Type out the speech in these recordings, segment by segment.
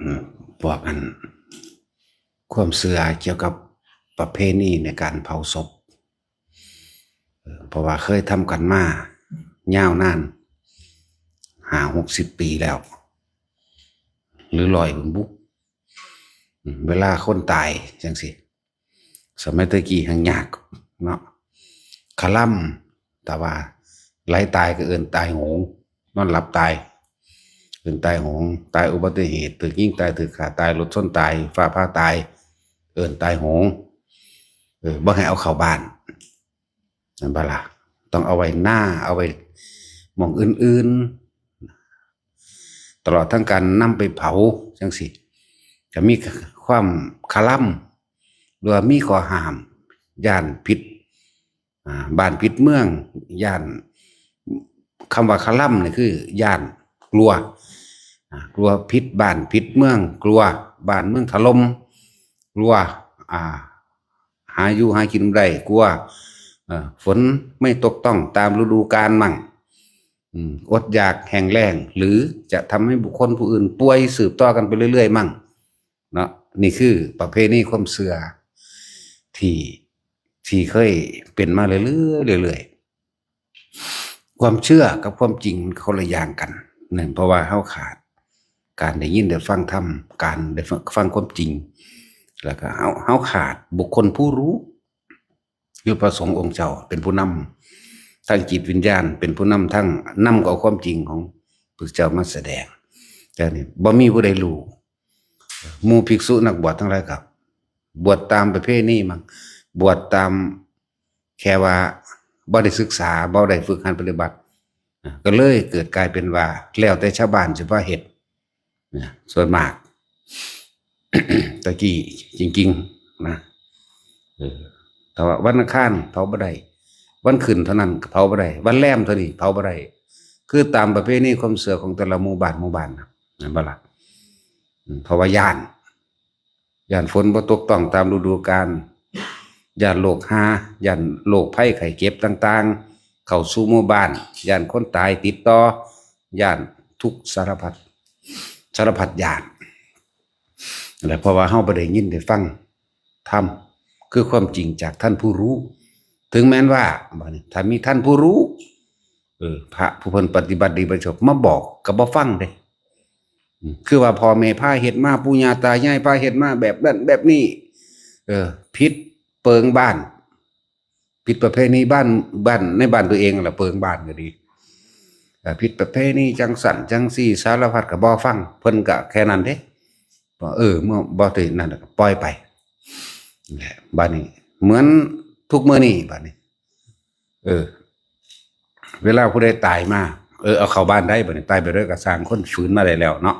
ອືມ ພວກອັນ ຄວາມເຊື່ອກ່ຽວກັບປະເພນີໃນການເຜົາສົບ ເອີ ເພາະວ່າເຄີຍທຳກັນມາຍາວນານ ຫ້າຫົກສິບປີແລ້ວ ຫຼື ຮ້ອຍພຸ້ນບຸ ອືມ ເວລາຄົນຕາຍຈັ່ງຊີ້ ສະໄໝແຕ່ກີ້ແຮ່ງຍາກເນາະ ຄະລຳ ຖ້າວ່າໄຫຼຕາຍກໍເອີ້ນຕາຍໂຫງ ນອນຫຼັບຕາຍ ເອີ້ນຕາຍໂຫງ ຕາຍອຸບັດຕິເຫດ ຖືກຍິງຕາຍ ຖືກຂ້າຕາຍ ລົດຊົນຕາຍ ຟ້າຜ່າຕາຍ ເອີ້ນຕາຍໂຫງ ເອີ ບໍ່ໃຫ້ເອົາເຂົ້າບ້ານ ແມ່ນບໍ່ລະ? ຕ້ອງເອົາໄວ້ນາ ເອົາໄວ້ໝ່ອງອື່ນໆ ຕະຫຼອດທັງການນຳໄປເຜົາຈັ່ງຊີ້ ກໍມີຄວາມຄະລຳ ຫຼືວ່າມີຂໍ້ຫ້າມ ຢ້ານຜິດ ອ່າ ບ້ານຜິດເມືອງ ຢ້ານ ຄຳວ່າຄະລຳນີ້ຄືຢ້ານ ກົວ ອ່າ ກົວຜິດບ້ານຜິດເມືອງ ກົວບ້ານເມືອງຖະຫຼົ່ມ ກົວ ອ່າ ຫາຢູ່ຫາກິນບໍ່ໄດ້ ກົວ ເອີ ຝົນໄມ່ຕົກຕ້ອງຕາມລະດູການມັ້ງ ອືມ ອົດຢາກແຫ້ງແລ້ງ ຫຼື ຈະທຳໃຫ້ບຸກຄົນຜູ້ອື່ນປ່ວຍສືບຕໍ່ກັນໄປເລື້ອຍໆ ມັ້ງເນາະ ນີ້ຄືປະເພນີຄວາມເຊື່ອທີ່ ທີ່ເຄີຍເປັນມາເລື້ອຍໆ ເລື້ອຍໆ ຄວາມເຊື່ອກັບຄວາມຈິງມັນຄົນລະຢ່າງກັນ ເນື່ອງເພາະວ່າເຮົາຂາດການໄດ້ຍິນໄດ້ຟັງທຳ ການໄດ້ຟັງຄວາມຈິງ ແລ້ວກໍເຮົາ ເຮົາຂາດບຸກຄົນຜູ້ຮູ້ ຄືພະສົງອົງເຈົ້າເປັນຜູ້ນຳທາງຈິດວິນຍານ ເປັນຜູ້ນຳທາງ ນຳເອົາຄວາມຈິງຂອງພະເຈົ້າມາສະແດງ ແຕ່ນີ້ບໍ່ມີຜູ້ໃດຮູ້ ໝູ່ພິກສຸນັກບວດທັງຫຼາຍກໍບວດຕາມປະເພນີມັ້ງ ບວດຕາມ ແຄ່ວ່າບໍ່ໄດ້ສຶກສາ ບໍ່ໄດ້ຝຶກຫັດປະຕິບັດ ກໍເລີຍເກີດກາຍເປັນວ່າ ແລ້ວແຕ່ຊາວບ້ານຊິພາເຮັດ ສ່ວນມາກ ແຕ່ກີ້ຈິງໆ ນະ ເອີ ຖ້າວ່າວັນອັງຄານເຜົາບໍ່ໄດ້ ວັນຂຶ້ນເທົ່ານັ້ນກໍເຜົາບໍ່ໄດ້ ວັນແລມເທົ່ານີ້ເຜົາບໍ່ໄດ້ ຄືຕາມປະເພນີຄວາມເຊື່ອຂອງແຕ່ລະໝູ່ບ້ານ ໝູ່ບ້ານນະ ແມ່ນບໍ່ລະ? ອືມ ເພາະວ່າຢ້ານ ຢ້ານຝົນບໍ່ຕົກຕ້ອງຕາມລະດູການ ຢ້ານໂລກຮາ ຢ້ານໂລກໄພໄຂ້ເຈັບຕ່າງໆ ເຂົ້າສູ່ໝູ່ບ້ານ ຢ້ານຄົນຕາຍຕິດຕໍ່ ຢ້ານທຸກສາລະພັດ ສາລະພັດຢ້ານ ແລະ ເພາະວ່າເຮົາບໍ່ໄດ້ຍິນໄດ້ຟັງທຳ ຄືຄວາມຈິງຈາກທ່ານຜູ້ຮູ້ ເຖິງແມ່ນວ່າ ບາດນີ້ ຖ້າມີທ່ານຜູ້ຮູ້ ເອີ ພະຜູ້ເພິ່ນປະຕິບັດດີປະຕິບັດຊອບມາບອກກໍບໍ່ຟັງເດ້ ອືມ ຄືວ່າພໍ່ແມ່ພາເຮັດມາ ປູ່ຍ່າຕາຍາຍພາເຮັດມາແບບນັ້ນແບບນີ້ ເອີ ຜິດເປິງບ້ານ ຜິດປະເພນີບ້ານ ບ້ານ ໃນບ້ານຕົວເອງຫັ້ນລະ ເປິງບ້ານກໍດີ ເອີ ຜິດປະເພນີຈັ່ງຊັ້ນຈັ່ງຊີ້ ສາລະພັດກໍບໍ່ຟັງ ເພິ່ນກໍແຄ່ນັ້ນເດ້ ວ່າ ເອີ ເມື່ອບໍ່ຖືກນັ້ນກໍປ່ອຍໄປ ແຫຼະ ບາດນີ້ ເໝືອນທຸກມື້ນີ້ ບາດນີ້ ເອີ ເວລາຜູ້ໃດຕາຍມາ ເອີ ເອົາເຂົ້າບ້ານໄດ້ ບາດນີ້ ຕາຍໄປໂດຍກະຊ່າງ ຄົນຟື້ນມາໄດ້ແລ້ວເນາະ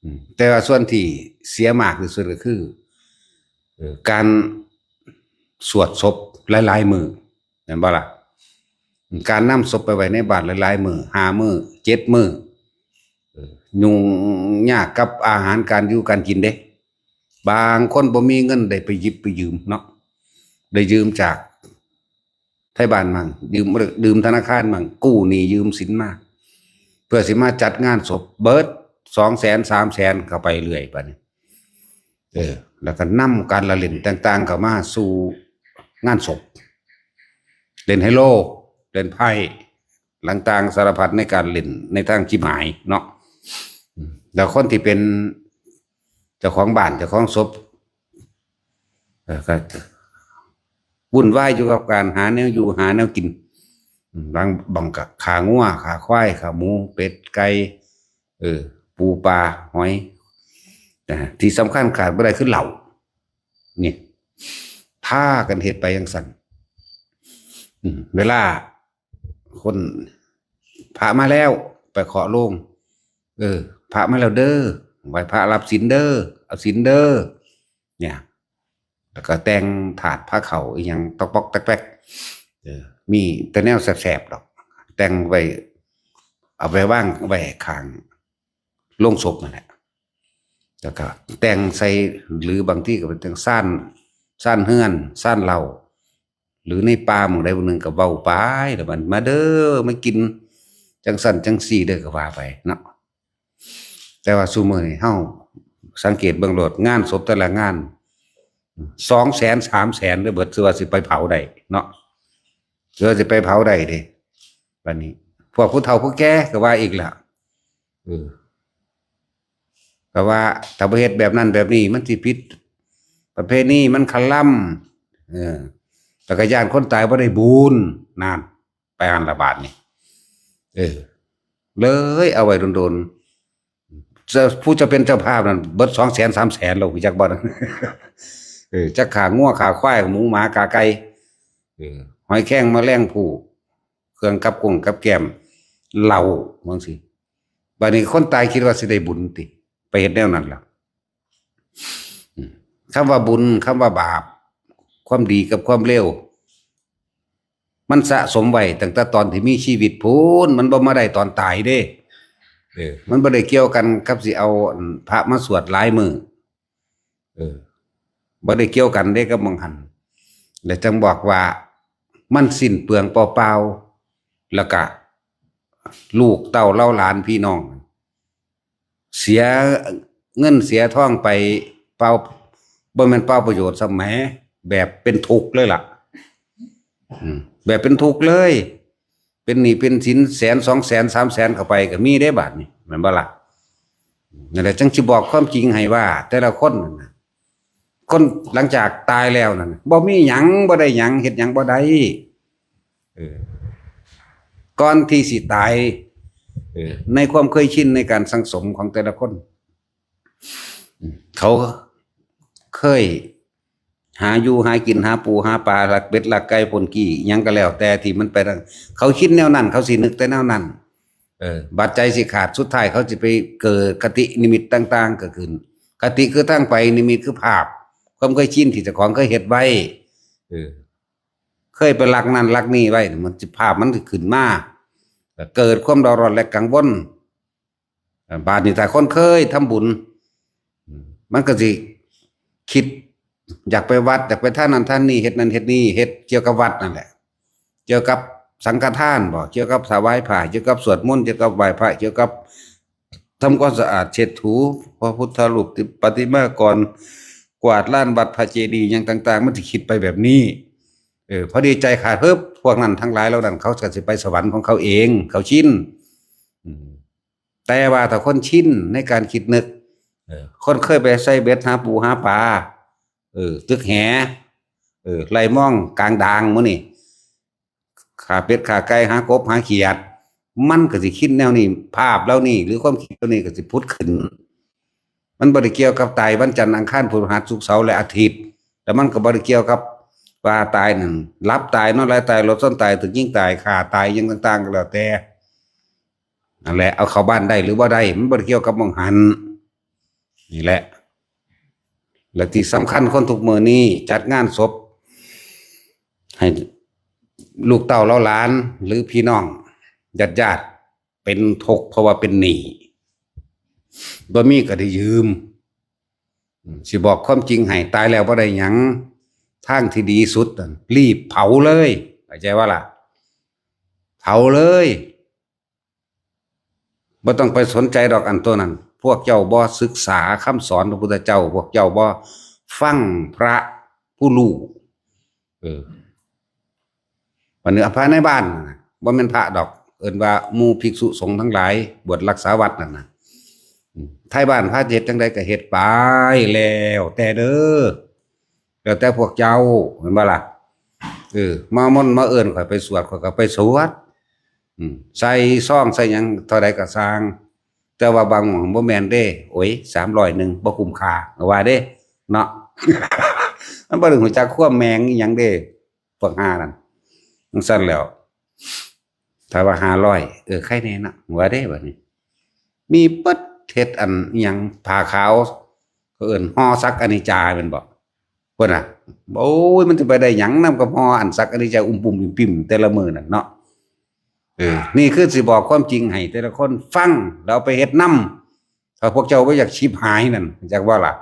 ອືມ ແຕ່ວ່າສ່ວນທີ່ເສຍມາກທີ່ສຸດກໍຄື ເອີ ການສວດສົບຫຼາຍໆມື້ ແມ່ນບໍ່ລະ? ການນຳສົບໄປໄວ້ໃນບ້ານຫຼາຍໆມື້ ຫ້າມື້ ເຈັດມື້ ເອີ ຫຍຸ້ງຍາກກັບອາຫານການຢູ່ການກິນເດ້ ບາງຄົນບໍ່ມີເງິນໄດ້ໄປຫຍິບໄປຢືມເນາະ ໄດ້ຢືມຈາກໄທບ້ານມັ້ງ ຢືມ ຢືມທະນາຄານມັ້ງ ກູ້ໜີ້ຢືມສິນມາ ເພື່ອຊິມາຈັດງານສົບ ເບິດສອງແສນ ສາມແສນ ເຂົ້າໄປເລື້ອຍບາດນີ້ ເອີ ແລ້ວກໍນຳການລະຫຼິ້ນຕ່າງໆເຂົ້າມາສູ່ງານສົບ ເລ່ນໄຮໂລ ເລ່ນໄພ້ ຕ່າງໆສາລະພັດໃນການຫຼິ້ນໃນທາງຈິບຫາຍເນາະ ແລ້ວຄົນທີ່ເປັນເຈົ້າຂອງບ້ານເຈົ້າຂອງສົບ ເອີ ກໍວຸ່ນວາຍຢູ່ກັບການຫາແນວຢູ່ຫາແນວກິນ ບາງ ບາງກໍຂ້າງົວ ຂ້າຄວາຍ ຂ້າໝູ ເປັດ ໄກ່ ເອີ ປູ ປາ ຫອຍ ນະ ທີ່ສຳຄັນຂາດບໍ່ໄດ້ຄືເຫຼົ້າ ນີ້ ພາກັນເຮັດໄປຈັ່ງຊັ້ນ ອືມ ເວລາຄົນ ພະມາແລ້ວ ໄປເຄາະໂລງ ເອີ ພະມາແລ້ວເດີ ໄຫວ້ພະ ຮັບສິນເດີ ເອົາສິນເດີ ເນຍ ແລ້ວກໍແຕ່ງຖາດພາເຂົ້າອີ່ຫຍັງຕອກປອກແຕກແປກ ເອີ ມີແຕ່ແນວແຊບໆດອກ ແຕ່ງໄວ້ ເອົາໄປວາງໄວ້ຂ້າງໂລງສົບນັ້ນແຫຼະ ແລ້ວກໍແຕ່ງໃສ່ ຫຼືບາງທີກໍເປັນແຕ່ງຊານ ຊານເຮືອນ ຊານເຫຼົ້າ ຫຼືໃນປ່າໝ່ອງໃດໝ່ອງໜຶ່ງກໍເວົ້າໄປ ແລ້ວມັນ ມາເດີ ມາກິນຈັ່ງຊັ້ນຈັ່ງຊີ້ເດີ ກໍວ່າໄປເນາະ ແຕ່ວ່າຊຸມື້ນີ້ເຮົາ ສັງເກດເບິ່ງໂລດ ງານສົບແຕ່ລະງານ ສອງແສນ ສາມແສນເດີ ເບິດ ຊື່ວ່າຊິໄປເຜົາໄດ້ເນາະ ເຊື່ອວ່າຊິໄປເຜົາໄດ້ເດ້. ບັດນີ້ພວກຜູ້ເຖົ້າຜູ້ແກ່ກໍວ່າອີກລະ ເອີ ກໍວ່າຖ້າບໍ່ເຮັດແບບນັ້ນແບບນີ້ ມັນຊິຜິດປະເພນີ ມັນຄະລຳ ເອີ ແລ້ວກໍຢ້ານຄົນຕາຍບໍ່ໄດ້ບຸນ ນັ້ນ ໄປຫັ້ນລະບາດນີ້ ເອີ ເລີຍເອົາໄວ້ດົນໆ ເຈົ້າ ຜູ້ຈະເປັນເຈົ້າພາບນັ້ນ ເບິດສອງແສນ ສາມແສນແລ້ວ ຮູ້ຈັກບໍ່? ເອີ ຈັກຂ້າງົວຂ້າຄວາຍ ໝູໝາກາໄກ່ ເອີ ຫອຍແຄງ ມະແລງພູ່ ເຄື່ອງກັບກົງກັບແກ້ມ ເຫຼົ້າ ຈັ່ງຊີ້. ບາດນີ້ຄົນຕາຍຄິດວ່າຊິໄດ້ບຸນຕິ ໄປເຮັດແນວນັ້ນລະ. ອາ ຄຳວ່າບຸນ ຄຳວ່າບາບ ຄວາມດີກັບຄວາມເລວ ມັນສະສົມໄວ້ຕັ້ງແຕ່ຕອນທີ່ມີຊີວິດພຸ້ນ ມັນບໍ່ມາໄດ້ຕອນຕາຍເດ້. ເອີ ມັນບໍ່ໄດ້ກ່ຽວກັນກັບຊິເອົາ ອັນ ພະມາສວດຫຼາຍມື້ ເອີ ບໍ່ໄດ້ກ່ຽວກັນເດ້ກັບໝ່ອງຫັ້ນ ແລະ ຈັ່ງບອກວ່າມັນສິ້ນເປືອງເປົ່າໆ ແລ້ວກະລູກເຕົ້າເຫຼົ່າຫຼານພີ່ນ້ອງ ເສຍເງິນເສຍທອງໄປເປົ່າ ບໍ່ແມ່ນເປົ່າປະໂຫຍດຊ້ຳແໝ ແບບເປັນທຸກເລີຍລະ ອືມ ແບບເປັນທຸກເລີຍ ເປັນໜີ້ເປັນສິນແສນ ສອງແສນ ສາມແສນເຂົ້າໄປກໍມີເດ້ບາດນີ້ ແມ່ນບໍ່ລະ? ນັ້ນແຫຼະ ຈັ່ງຊິບອກຄວາມຈິງໃຫ້ວ່າ ແຕ່ລະຄົນນັ້ນນະ ຄົນຫຼັງຈາກຕາຍແລ້ວນັ້ນນະ ບໍ່ມີຫຍັງ ບໍ່ໄດ້ຫຍັງ ເຮັດຫຍັງບໍ່ໄດ້ ເອີ ກ່ອນທີ່ຊິຕາຍ ເອີ ໃນຄວາມເຄີຍຊິນໃນການສັງສົມຂອງແຕ່ລະຄົນ ເຂົາເຄີຍຫາຢູ່ຫາກິນ ຫາປູຫາປາ ລັກເບັດລັກໄກ່ ພົ້ນກີ່ ຫຍັງກໍແລ້ວແຕ່ທີ່ມັນໄປທາງ ເຂົາຄິດແນວນັ້ນ ເຂົາຊິນຶກແຕ່ແນວນັ້ນ ເອີ ບາດໃຈຊິຂາດ ສຸດທ້າຍເຂົາຊິໄປເກີດຄະຕິນິມິດຕ່າງໆເກີດຂຶ້ນ. ຄະຕິຄືທາງໄປ, ນິມິດຄືພາບ ຄວາມເຄີຍຊິນທີ່ເຈົ້າຂອງເຄີຍເຮັດໄວ້ ເອີ ເຄີຍໄປລັກນັ້ນລັກນີ້ໄວ້ ມັນຊິ ພາບມັນຊິຂຶ້ນມາ ກໍເກີດຄວາມເດືອດຮ້ອນ ແລະ ກັງວົນ. ບາດນີ້ຖ້າຄົນເຄີຍທຳບຸນ ມັນກໍຊິຄິດຢາກໄປວັດ ຢາກໄປທານນັ້ນທານນີ້ ເຮັດນັ້ນເຮັດນີ້ ເຮັດກ່ຽວກັບວັດນັ້ນແຫຼະ ກ່ຽວກັບສັງຄະທານບໍ ກ່ຽວກັບຖວາຍຜ້າ ກ່ຽວກັບສວດມົນ ກ່ຽວກັບໄຫວ້ພະ ກ່ຽວກັບທຳຄວາມສະອາດ ເຊັດຖູພະພຸດທະຮູບ ປະຕິມາກອນ ກວາດລານວັດພະເຈດີຫຍັງຕ່າງໆ ມັນຊິຄິດໄປແບບນີ້. ເອີ ພໍດີໃຈຂາດ ເຮີບ ພວກນັ້ນທັງຫຼາຍເຫຼົ່ານັ້ນ ເຂົາກໍຊິໄປສະຫວັນຂອງເຂົາເອງ ເຂົາຊິນ ອືມ ແຕ່ວ່າຖ້າຄົນຊິນໃນການຄິດນຶກ ເອີ ຄົນເຄີຍໄປໃສ່ເບັດຫາປູຫາປາ ເອີ ຕຶກແຫ ເອີ ໄລ່ມອງກາງດາງ ມື້ນີ້ຂ້າເປັດຂ້າໄກ່ ຫາກົບຫາຂຽດ ມັນກໍຊິຄິດແນວນີ້ ພາບເຫຼົ່ານີ້ ຫຼື ຄວາມຄິດເຫຼົ່ານີ້ກໍຊິຜຸດຂຶ້ນ. ມັນບໍ່ໄດ້ກ່ຽວກັບຕາຍວັນຈັນ ອັງຄານ ພະຫັດ ສຸກ ເສົາ ແລະ ອາທິດ ແລ້ວມັນກໍບໍ່ໄດ້ກ່ຽວກັບວ່າຕາຍນັ້ນ ຫຼັບຕາຍ ນອນຫຼາຍຕາຍ ລົດຊົນຕາຍ ຖືກຍິງຕາຍ ຂ້າຕາຍ ຫຍັງຕ່າງໆກໍແລ້ວແຕ່ນັ້ນແຫຼະ ເອົາເຂົ້າບ້ານໄດ້ ຫຼື ບໍ່ໄດ້ ມັນບໍ່ໄດ້ກ່ຽວກັບໝ່ອງຫັ້ນ ນີ້ແຫຼະ. ແລະ ທີ່ສຳຄັນ ຄົນທຸກມື້ນີ້ຈັດງານສົບໃຫ້ລູກເຕົ້າເຫຼົ່າຫຼານ ຫຼື ພີ່ນ້ອງຍາດໆ ເປັນທຸກ ເພາະວ່າເປັນໜີ້ ບໍ່ມີກໍໄດ້ຢືມ. ອືມ ຊິບອກຄວາມຈິງໃຫ້ ຕາຍແລ້ວບໍ່ໄດ້ຫຍັງ ທາງທີ່ດີສຸດນັ້ນ ຣີບເຜົາເລີຍ ເຂົ້າໃຈບໍ່ລະ? ເຜົາເລີຍ ບໍ່ຕ້ອງໄປສົນໃຈດອກອັນໂຕນັ້ນ. ພວກເຈົ້າບໍ່ສຶກສາຄຳສອນພະພຸດທະເຈົ້າ ພວກເຈົ້າບໍ່ຟັງພະຜູ້ຮູ້ ເອີ ບັດນີ້ພະໃນບ້ານ ບໍ່ແມ່ນພະດອກ ເອີ້ນວ່າໝູ່ພິກສຸສົງທັງຫຼາຍ ບວດຮັກສາວັດນັ້ນນະ ອືມ ໄທບ້ານພາເຮັດຈັ່ງໃດກໍເຮັດໄປ ແລ້ວແຕ່ເດີ ແລ້ວແຕ່ພວກເຈົ້າ ແມ່ນບໍ່ລະ? ເອີ ມາມົນມາເອີ້ນຂ້ອຍໄປສວດ ຂ້ອຍກໍໄປສວດ ອືມ ໃສ່ຊອງໃສ່ຫຍັງເທົ່າໃດກໍຊ່າງ ແຕ່ວ່າບາງໝ່ອງບໍ່ແມ່ນເດ້ ໂອ້ຍ ສາມຮ້ອຍໜຶ່ງ ບໍ່ຄຸ້ມຄ່າ ກໍວ່າເດ້ເນາະ ມັນບໍ່ໄດ້ຮູ້ຈັກຄວາມແມ່ງອີ່ຫຍັງເດ້ ພວກຫ່ານັ້ນ. ຈັ່ງຊັ້ນແລ້ວ ຖ້າວ່າຫ້າຮ້ອຍ ເອີ ໃຄແນ່ເນາະ ວ່າເດ້ ບັດນີ້ ມີເບິດ ເຮັດອັນອີ່ຫຍັງ ຜ້າຂາວ ເຂົາເອີ້ນຫໍ່ສັກອະນິດຈາແມ່ນບໍ່? ພຸ້ນນະ ໂອ້ຍ ມັນຊິໄປໄດ້ຫຍັງນຳກັບຫໍ່ອັນສັກອະນິດຈາ ອຸ້ມປຸ້ມປິ້ມປິ້ມແຕ່ລະມື້ນັ້ນເນາະ. ເອີ ນີ້ຄືຊິບອກຄວາມຈິງໃຫ້ແຕ່ລະຄົນຟັງ ແລ້ວເອົາໄປເຮັດນຳ. ຖ້າພວກເຈົ້າບໍ່ຢາກຊິບຫາຍນັ້ນ ຈັກວ່າລະ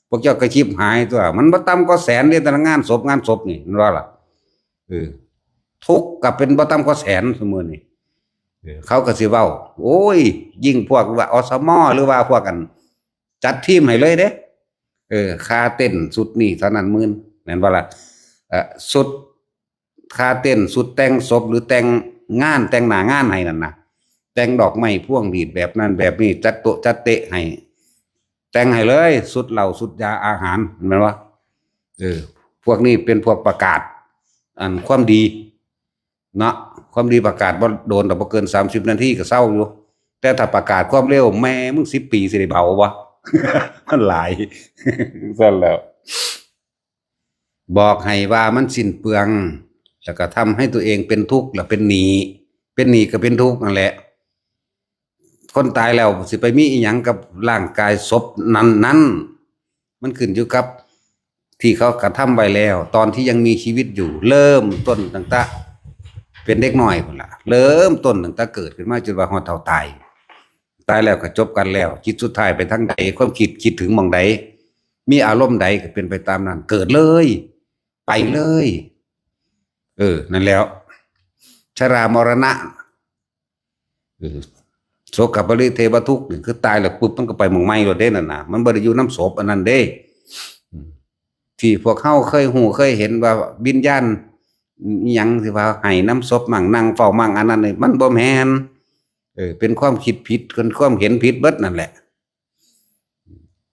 ພວກເຈົ້າກໍຊິບຫາຍຕົວະ ມັນບໍ່ຕ່ຳກວ່າແສນເດ້ ແຕ່ລະງານສົບ ງານສົບນີ້ ແມ່ນບໍ່ລະ? ເອີ ທຸກກໍເປັນບໍ່ຕ່ຳກວ່າແສນ ຊຸມື້ນີ້ ເອີ ເຂົາກໍຊິເວົ້າ ໂອ້ຍ ຍິ່ງພວກວ່າ ອສມ ຫຼືວ່າພວກອັນ ຈັດທີມໃຫ້ເລີຍເດ້. ເອີ ຄ່າເຕັ້ນຊຸດນີ້ເທົ່ານັ້ນໝື່ນ ແມ່ນບໍ່ລະ? ເອີ ຊຸດ ຄ່າເຕັ້ນ ຊຸດແຕ່ງສົບ ຫຼື ແຕ່ງງານ ແຕ່ງໜ້າງານໃຫ້ນັ້ນນະ ແຕ່ງດອກໄມ້ພວງຫລີດແບບນັ້ນແບບນີ້ ຈັດໂຕະຈັດເຕະໃຫ້ ແຕ່ງໃຫ້ເລີຍ ຊຸດເຫຼົ້າ ຊຸດຢາ ອາຫານ ແມ່ນບໍ່? ເອີ ພວກນີ້ເປັນພວກປະກາດ ອັນ ຄວາມດີເນາະ. ຄວາມດີປະກາດບໍ່ໂດນດອກ ບໍ່ເກີນສາມສິບນາທີກໍເຊົາຢູ່. ແຕ່ຖ້າປະກາດຄວາມເລວ ແມ່ມຶງສິບປີຊິໄດ້ເບົາບໍ່? ມັນຫຼາຍ. ຊັ້ນແລ້ວ ບອກໃຫ້ວ່າມັນສິ້ນເປືອງ ແລ້ວກໍທຳໃຫ້ຕົວເອງເປັນທຸກ ແລ້ວເປັນໜີ້ ເປັນໜີ້ກໍເປັນທຸກນັ້ນແຫຼະ. ຄົນຕາຍແລ້ວຊິໄປມີອີ່ຫຍັງກັບຮ່າງກາຍສົບນັ້ນໆ ມັນຂຶ້ນຢູ່ກັບທີ່ເຂົາກະທຳໄວ້ແລ້ວ ຕອນທີ່ຍັງມີຊີວິດຢູ່ ເລີ່ມຕົ້ນຕັ້ງແຕ່ເປັນເດັກນ້ອຍພຸ້ນລະ ເລີ່ມຕົ້ນຕັ້ງແຕ່ເກີດຂຶ້ນມາຈົນວ່າຮອດເຖົ້າຕາຍ. ຕາຍແລ້ວກໍຈົບກັນແລ້ວ ຈິດສຸດທ້າຍໄປທາງໃດ ຄວາມຄິດຄິດເຖິງໝ່ອງໃດ ມີອາລົມໃດກໍເປັນໄປຕາມນັ້ນ ເກີດເລີຍ ໄປເລີຍ. ເອີ ນັ້ນແຫຼະ ຊະລາມໍລະນະ ເອີ ໂສກະປະລິເທວະທຸກນີ້ ຄືຕາຍແລ້ວປຶບ ມັນກໍໄປໝ່ອງໃໝ່ໂລດເດ້ນັ້ນນະ ມັນບໍ່ໄດ້ຢູ່ນຳສົບອັນນັ້ນເດ້. ອືມ ທີ່ພວກເຮົາເຄີຍຮູ້ເຄີຍເຫັນວ່າວິນຍານອີ່ຫຍັງ ທີ່ວ່າໃຫ້ນຳສົບໝັ້ງ ນັ່ງເຝົ້າໝັ້ງ ອັນນັ້ນນີ້ ມັນບໍ່ແມ່ນ. ເອີ ເປັນຄວາມຄິດຜິດ ເປັນຄວາມເຫັນຜິດເບິດນັ້ນແຫຼະ.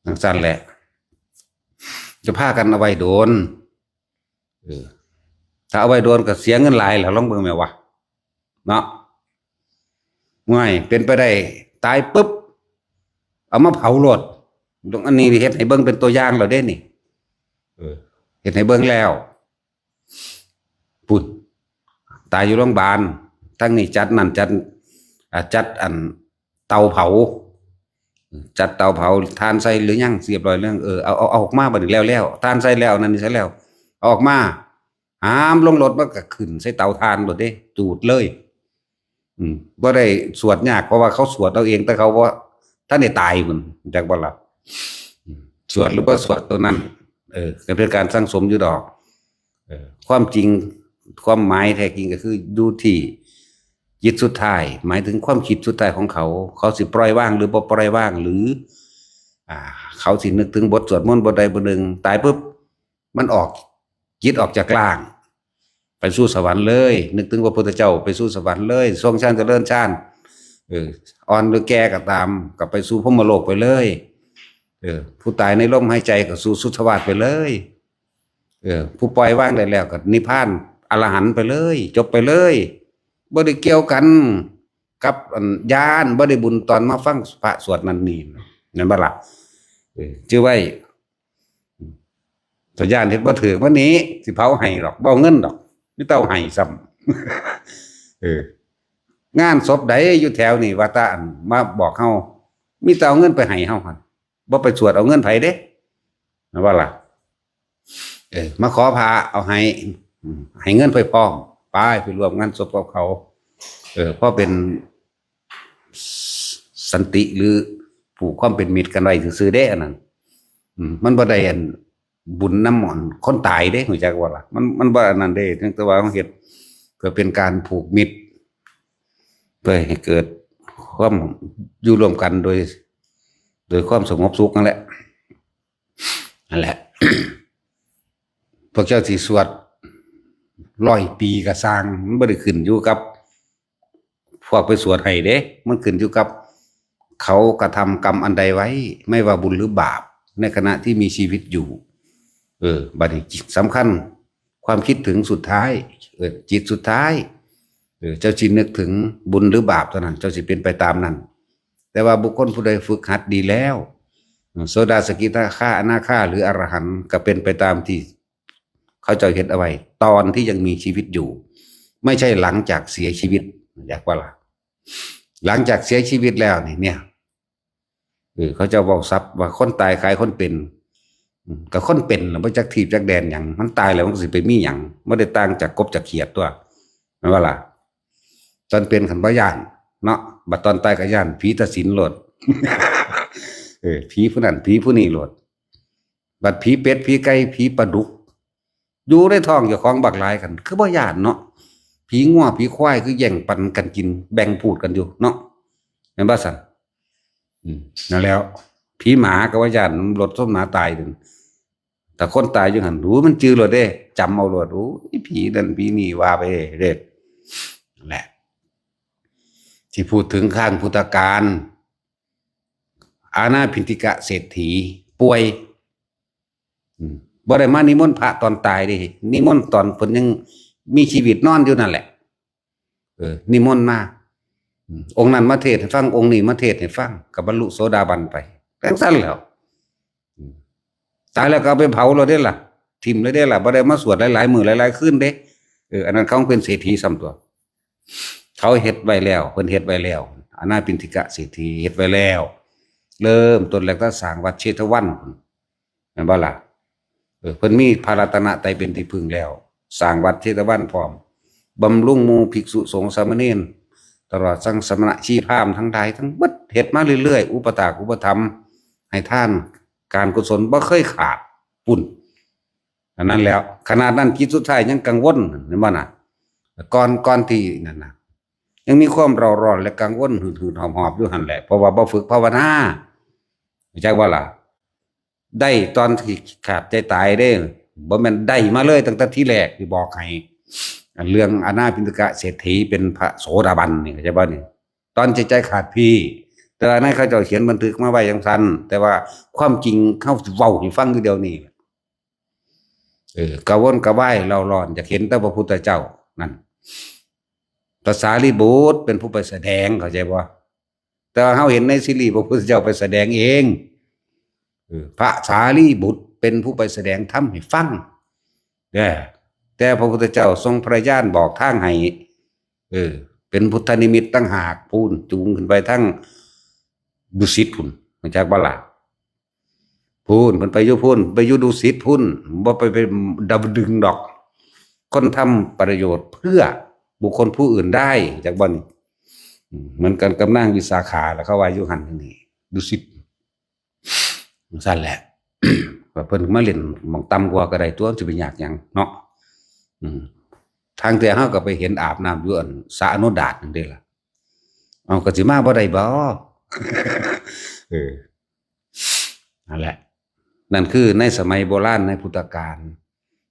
ຈັ່ງຊັ້ນແຫຼະ ຈະພາກັນເອົາໄວ້ໂດນ. ເອີ ຖ້າເອົາໄວ້ໂດນກໍເສຍເງິນຫຼາຍແລ້ວ ລອງເບິ່ງແມ່ນວ່າເນາະ. ຫ້ວຍ ເປັນໄປໄດ້ຕາຍປຶບ ເອົາມາເຜົາໂລດ. ອັນນີ້ເຮັດໃຫ້ເບິ່ງເປັນຕົວຢ່າງແລ້ວເດ້ນີ້. ເອີ ເຮັດໃຫ້ເບິ່ງແລ້ວ. ພຸ້ນ ຕາຍຢູ່ໂຮງບານ ທາງນີ້ຈັດນັ້ນ ຈັດ ອາ ຈັດອັນເຕົາເຜົາ ຈັດເຕົາເຜົາ ຖ່ານໃສ່ຫຼືຍັງ ຮຽບຮ້ອຍແລ້ວ? ເອີ ເອົາ ເອົາ ເອົາອອກມາ ບັດນີ້ແລ້ວໆ ຖ່ານໃສ່ແລ້ວ ອັນນັ້ນໃສ່ແລ້ວ ເອົາອອກມາ ຫາມລົງລົດ ມັນກໍຂຶ້ນໃສ່ເຕົາຖ່ານໂລດເດ້ ຈູດເລີຍ. ອືມ ບໍ່ໄດ້ສວດຍາກ ເພາະວ່າເຂົາສວດເອົາເອງ ແຕ່ເຂົາບໍ່ທັນໄດ້ຕາຍພຸ້ນ ຮູ້ຈັກບໍ່ລະ? ອືມ ສວດຫຼືບໍ່ສວດຕົວນັ້ນ ເອີ ກໍເປັນການສັ່ງສົມຢູ່ດອກ. ເອີ ຄວາມຈິງ ຄວາມໝາຍແທ້ຈິງກໍຄືຢູ່ທີ່ຈິດສຸດທ້າຍ ໝາຍເຖິງຄວາມຄິດສຸດທ້າຍຂອງເຂົາ ເຂົາຊິປ່ອຍວາງຫຼືບໍ່ປ່ອຍວາງ ຫຼື ອ່າ ເຂົາຊິນຶກເຖິງບົດສວດມົນບົດໃດບົດໜຶ່ງ ຕາຍປຶບ ມັນອອກ ຈິດອອກຈາກຮ່າງ ໄປສູ່ສະຫວັນເລີຍ ນຶກເຖິງພະພຸດທະເຈົ້າ ໄປສູ່ສະຫວັນເລີຍ ຊົງຊານຈະເລີນຊານ ເອີ ອ່ອນຫຼືແກ່ກໍຕາມ ກໍໄປສູ່ພົມມະໂລກໄປເລີຍ. ເອີ ຜູ້ຕາຍໃນລົມຫາຍໃຈກໍສູ່ສຸດທະວາດໄປເລີຍ. ເອີ ຜູ້ປ່ອຍວາງໄດ້ແລ້ວກໍນິບພານອະລະຫັນໄປເລີຍ ຈົບໄປເລີຍ ບໍ່ໄດ້ກ່ຽວກັນກັບອັນຍານ ບໍ່ໄດ້ບຸນຕອນມາຟັງພະສວດນັ້ນນີ້ ແມ່ນບໍ່ລະ? ເອີ ຈື່ໄວ້. ຕາຢ້ານເຮັດບໍ່ຖືກ ມື້ນີ້ຊິເຜົາໃຫ້ດອກ ບໍ່ເອົາເງິນດອກ ມີແຕ່ເອົາໃຫ້ຊ້ຳ. ເອີ ງານສົບໃດຢູ່ແຖວນີ້ ວ່າແຕ່ອັນມາບອກເຮົາ ມີແຕ່ເອົາເງິນໄປໃຫ້ເຮົາຫັ້ນ ບໍ່ໄປສວດເອົາເງິນໃຜເດ້ ແມ່ນບໍ່ລະ? ເອີ ມາຂໍພະເອົາໃຫ້ ໃຫ້ເງິນໄປພ້ອມ ໄປ ໄປຮ່ວມງານສົບກັບເຂົາ. ເອີ ພໍເປັນ ສ- ສັນຕິ ຫຼື ຜູກຄວາມເປັນມິດກັນໄວ້ຊື່ໆເດ້ ອັນນັ້ນ. ອືມ ມັນບໍ່ໄດ້ອັນບຸນນຳອັນຄົນຕາຍເດ້ ຮູ້ຈັກບໍ່ລະ? ມັນ ມັນບໍ່ອັນນັ້ນເດ້ ເຖິງແຕ່ວ່າເຮົາເຮັດເພື່ອເປັນການຜູກມິດ ເພື່ອໃຫ້ເກີດຄວາມຢູ່ຮ່ວມກັນໂດຍ ໂດຍຄວາມສະຫງົບສຸກນັ້ນແຫຼະ ນັ້ນແຫຼະ. ພວກເຈົ້າຊິສວດຮ້ອຍປີກໍຊ່າງ ມັນບໍ່ໄດ້ຂຶ້ນຢູ່ກັບ ພວກໄປສວດໃຫ້ເດ້ ມັນຂຶ້ນຢູ່ກັບເຂົາກະທຳກຳອັນໃດໄວ້ ໄມ່ວ່າບຸນຫຼືບາບ ໃນຂະນະທີ່ມີຊີວິດຢູ່. ເອີ ບັດນີ້ສຳຄັນ ຄວາມຄິດເຖິງສຸດທ້າຍ ເອີ ຈິດສຸດທ້າຍ ເອີ ເຈົ້າຊິນຶກເຖິງບຸນຫຼືບາບເທົ່ານັ້ນ ເຈົ້າຊິເປັນໄປຕາມນັ້ນ. ແຕ່ວ່າບຸກຄົນຜູ້ໃດຝຶກຫັດດີແລ້ວ ໂສດາ ສະກິທາຄາ ອະນາຄາ ຫຼື ອະລະຫັນ ກໍເປັນໄປຕາມທີ່ ເຂົາເຈົ້າເຮັດເອົາໄວ້ຕອນທີ່ຍັງມີຊີວິດຢູ່ ໄມ່ໃຊ່ຫຼັງຈາກເສຍຊີວິດ ຢາກວ່າລະ ຫຼັງຈາກເສຍຊີວິດແລ້ວນີ້ ເນຍ ເອີ ເຂົາເຈົ້າເວົ້າສັບວ່າຄົນຕາຍຂາຍຄົນເປັນ ອືມ ກໍຄົນເປັນລະບໍ່ຈັກທີບຈັກແດນຫຍັງ ມັນຕາຍແລ້ວມັນກໍຊິໄປມີຫຍັງ ບໍ່ໄດ້ຕ່າງຈາກກົບຈາກຂຽດຕົວະ ແມ່ນບໍ່ລະ? ຕອນເປັນຄັນບໍ່ຢ້ານເນາະ ບັດຕອນຕາຍກໍຢ້ານ ຜີຕັດສິນໂລດ ເອີ ຜີຜູ້ນັ້ນ ຜີຜູ້ນີ້ໂລດ. ບັດຜີເປັດ ຜີໄກ່ ຜີປາດຸກ ຢູ່ໃນທ້ອງເຈົ້າຂອງບັກຫຼາຍກັນ ຄືບໍ່ຢ້ານເນາະ? ຜີງົວ ຜີຄວາຍ ຄືແຍ່ງປັນກັນກິນ ແບ່ງພູດກັນຢູ່ເນາະ ແມ່ນບໍ່ຊັ້ນ? ອືມ ນັ້ນແຫຼະ ຜີໝາກໍວ່າຢ້ານ ລົດຊົນໝາຕາຍ. ຖ້າຄົນຕາຍຢູ່ຫັ້ນ ໂອ້ ມັນຈື່ໂລດເດ້ ຈຳເອົາໂລດ ໂອ້ຍ ຜີນັ້ນຜີນີ້ວ່າໄປເດ້. ນັ້ນແຫຼະ ທີ່ພູດເຖິງຄັ້ງພຸດທະການ ອານາພິນທິກະເສດຖີປ່ວຍ ອືມ ບໍ່ໄດ້ມານິມົນພະຕອນຕາຍເດ້ ນິມົນຕອນເພິ່ນຍັງມີຊີວິດນອນຢູ່ນັ້ນແຫຼະ. ເອີ ນິມົນມາ ອືມ ອົງນັ້ນມາເທດໃຫ້ຟັງ ອົງນີ້ມາເທດໃຫ້ຟັງ ກໍບັນລຸໂສດາບັນໄປ ຈັ່ງຊັ້ນແຫຼ້ວ. ອືມ ຕາຍແລ້ວກໍເອົາໄປເຜົາໂລດເດ້ລະ ຖິ້ມໂລດເດ້ລະ ບໍ່ໄດ້ມາສວດຫຼາຍໆມື້ຫຼາຍໆຄືນເດ້. ເອີ ອັນນັ້ນເຂົາເປັນເສດຖີຊ້ຳຕົວະ ເຂົາເຮັດໄວ້ແລ້ວ ເພິ່ນເຮັດໄວ້ແລ້ວ ອານາພິນທິກະເສດຖີເຮັດໄວ້ແລ້ວ. ເລີ່ມຕົ້ນແລ້ວກໍສ້າງວັດເຊຕະວັນ ແມ່ນບໍ່ລະ? ເອີ ເພິ່ນມີພະລັດຕະນະໄຕເປັນທີ່ເພິ່ງແລ້ວ ສ້າງວັດເຊຕະວັນພ້ອມ ບຳລຸງໝູ່ພິກສຸສົງສາມະເນນ ຕະຫຼອດທັງສະມະນະຊີພາມທັງຫຼາຍທັງເບິດ ເຮັດມາເລື້ອຍໆ ອຸປະຖາກອຸປະຖຳໃຫ້ທານການກຸສົນບໍ່ເຄີຍຂາດ ພຸ້ນ ອັນນັ້ນແຫຼ້ວ. ຂະໜາດນັ້ນຈິດສຸດທ້າຍຍັງກັງວົນ ເຫັນບໍ່ນະ? ກ່ອນ ກ່ອນທີ່ນັ້ນນະ ຍັງມີຄວາມເຣົາຮ້ອນ ແລະ ກັງວົນ ຫືດໆຫອບໆຢູ່ຫັ້ນແຫຼະ ເພາະວ່າບໍ່ຝຶກພາວະນາ ຮູ້ຈັກບໍ່ລະ? ໄດ້ຕອນທີ່ຂາດໃຈຕາຍເດ້ ບໍ່ແມ່ນໄດ້ມາເລີຍຕັ້ງແຕ່ທີແລກ ທີ່ບອກໃຫ້. ອັນເລື່ອງອານາພິນທິກະເສດຖີເປັນພະໂສດາບັນນີ້ ເຂົ້າໃຈບໍ່ນີ້? ຕອນໃຈຕາຍຂາດພີ້ ແຕ່ວ່າໃນເຂົາເຈົ້າຂຽນບັນທຶກມາໄວ້ຈັ່ງຊັ້ນ ແຕ່ວ່າຄວາມຈິງເຮົາເວົ້າໃຫ້ຟັງຢູ່ດຽວນີ້. ເອີ ກະວົນກະວາຍເລົ່າຮ້ອນ ຢາກເຫັນແຕ່ພະພຸດທະເຈົ້ານັ້ນ ພະສາລີບຸດເປັນຜູ້ໄປສະແດງ ເຂົ້າໃຈບໍ່? ແຕ່ວ່າເຮົາເຫັນໃນຊີຣີ ພະພຸດທະເຈົ້າໄປສະແດງເອງ. ເອີ ພະສາລີບຸດເປັນຜູ້ໄປສະແດງທຳໃຫ້ຟັງເດີ ແຕ່ພະພຸດທະເຈົ້າຊົງພະຍານບອກທາງໃຫ້. ເອີ ເປັນພຸດທະນິມິດຕ່າງຫາກ ພຸ້ນ ຈູງຂຶ້ນໄປທາງດຸສິດພຸ້ນ ຮູ້ຈັກບໍ່ລະ? ພຸ້ນ ເພິ່ນໄປຢູ່ພຸ້ນ ໄປຢູ່ດຸສິດພຸ້ນ ບໍ່ໄປ ໄປດຳດຶງດອກ ຄົນທຳປະໂຫຍດເພື່ອບຸກຄົນຜູ້ອື່ນໄດ້ ຈັກບໍ່ນີ້? ອືມ ເໝືອນກັນກັບນາງວິສາຂາລະ ເຂົາວ່າຢູ່ຫັ້ນຢູ່ນີ້ ດຸສິດ ຈັ່ງຊັ້ນແຫຼະ ວ່າເພິ່ນມາຫຼິ້ນໝ່ອງຕ່ຳກວ່າກໍໄດ້ຕົວະ ຊິໄປຍາກຫຍັງເນາະ. ອືມ ທາງເທື່ອເຮົາກໍໄປເຫັນອາບນ້ຳຢູ່ອັນສະອະນຸດາດນັ້ນເດ້ລະ ເອົາ ກໍຊິມາບໍ່ໄດ້ບໍ່? ເອີ ນັ້ນແຫຼະ ນັ້ນຄືໃນສະໄໝໂບລານ ໃນພຸດທະການ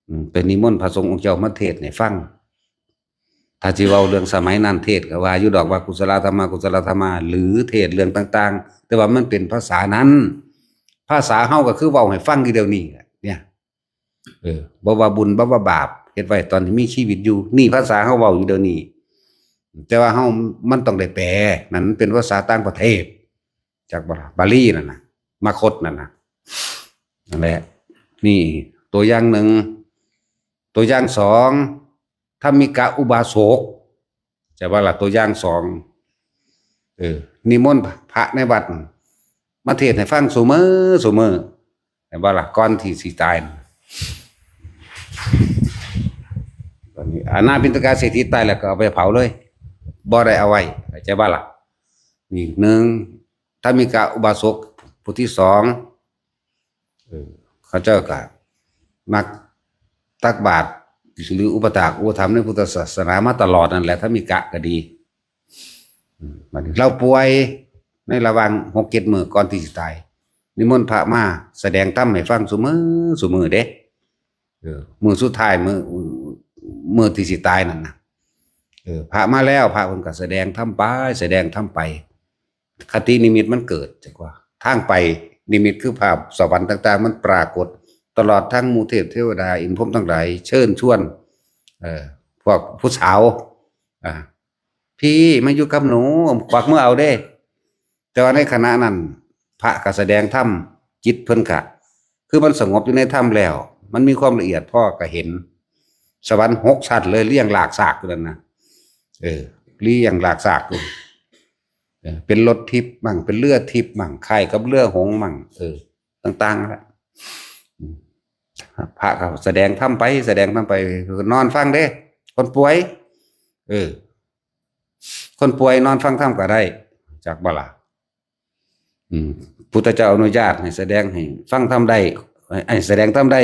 ອືມ ໄປນິມົນພະສົງອົງເຈົ້າມາເທດໃຫ້ຟັງ. ຖ້າຊິເວົ້າເລື່ອງສະໄໝນັ້ນ ເທດກໍວ່າຢູ່ດອກວ່າ ກຸສະລະທຳມະ ອະກຸສະລະທຳມະ ຫຼື ເທດເລື່ອງຕ່າງໆ ແຕ່ວ່າມັນເປັນພາສານັ້ນ ພາສາເຮົາກໍຄືເວົ້າໃຫ້ຟັງຢູ່ດຽວນີ້ແຫຼະ ເອີ ບໍ່ວ່າບຸນ ບໍ່ວ່າບາບ ເຮັດໄວ້ຕອນທີ່ມີຊີວິດຢູ່ ນີ້ພາສາເຮົາເວົ້າຢູ່ດຽວນີ້ ແຕ່ວ່າເຮົາ ມັນຕ້ອງໄດ້ແປ ນັ້ນມັນເປັນພາສາຕ່າງປະເທດ ຈັກບໍ່ລະ? ບາລີນັ້ນນະ ມະຄົດນັ້ນນະ ນັ້ນແຫຼະ. ນີ້ຕົວຢ່າງໜຶ່ງ. ຕົວຢ່າງສອງ ທຳມິກະອຸບາສົກ ໃຈວ່າລະ ຕົວຢ່າງສອງ ເອີ ນິມົນພະໃນວັດມາເທດໃຫ້ຟັງຊຸມື້ ຊຸມື້ ເຫັນບໍ່ລະ? ກ່ອນທີ່ຊິຕາຍ ບັດນີ້ອານາພິນທິກະເສດຖີຕາຍແລ້ວກໍເອົາໄປເຜົາເລີຍ ບໍ່ໄດ້ເອົາໄວ້ ເຂົ້າໃຈບໍ່ລະ? ນີ້ໜຶ່ງ ທຳມິກະອຸບາສົກຜູ້ທີສອງ ເອີ ເຂົາເຈົ້າກໍມັກຕັກບາດ ຫຼື ອຸປະຖາກອຸປະຖຳໃນພຸດທະສາສະໜາມາຕະຫຼອດນັ້ນແຫຼະ ທຳມິກະກໍດີ. ອືມ ບັດນີ້ລາວປ່ວຍໃນລະຫວ່າງຫົກເຈັດມື້ກ່ອນທີ່ຊິຕາຍ ນິມົນພະມາສະແດງທຳໃຫ້ຟັງຊຸມື້ ຊຸມື້ເດ້. ເອີ ມື້ສຸດທ້າຍ ມື້ ມື້ທີ່ຊິຕາຍນັ້ນນະ ເອີ ພະມາແລ້ວ ພະເພິ່ນກໍສະແດງທຳໄປ ສະແດງທຳໄປ ຄະຕິນິມິດມັນເກີດ ຈັກວ່າ ທາງໄປນິມິດຄືພາບສະຫວັນຕ່າງໆ ມັນປາກົດ ຕະຫຼອດທັງໝູ່ເທບເທວະດາ ອິນພົມທັງຫຼາຍ ເຊີນຊວນ ເອີ ພວກຜູ້ສາວ ອ່າ ພີ່ມາຢູ່ກັບໜູ ກວັກມືເອົາເດ້. ແຕ່ວ່າໃນຂະນະນັ້ນ ພະກໍສະແດງທຳ ຈິດເພິ່ນກະ ຄືມັນສະຫງົບຢູ່ໃນທຳແລ້ວ ມັນມີຄວາມລະອຽດພໍກໍເຫັນສະຫວັນຫົກຊັ້ນເລີຍ ລຽງລາກຊາກຢູ່ນັ້ນນະ ເອີ ລຽງລາກຊາກຢູ່ ເອີ ເປັນລົດທິບມັ້ງ ເປັນເຮືອທິບມັ້ງ ຄ້າຍກັບເຮືອຫົງມັ້ງ ເອີ ຕ່າງໆນັ້ນແຫຼະ. ອືມ ພະກໍສະແດງທຳໄປ ສະແດງທຳໄປ ນອນຟັງເດ້ ຄົນປ່ວຍ ເອີ ຄົນປ່ວຍນອນຟັງທຳກໍໄດ້ ຈັກບໍ່ລະ? ອືມ ພຸດທະເຈົ້າອະນຸຍາດໃຫ້ສະແດງ ໃຫ້ຟັງທຳໄດ້ ໃຫ້ ໃຫ້ສະແດງທຳໄດ້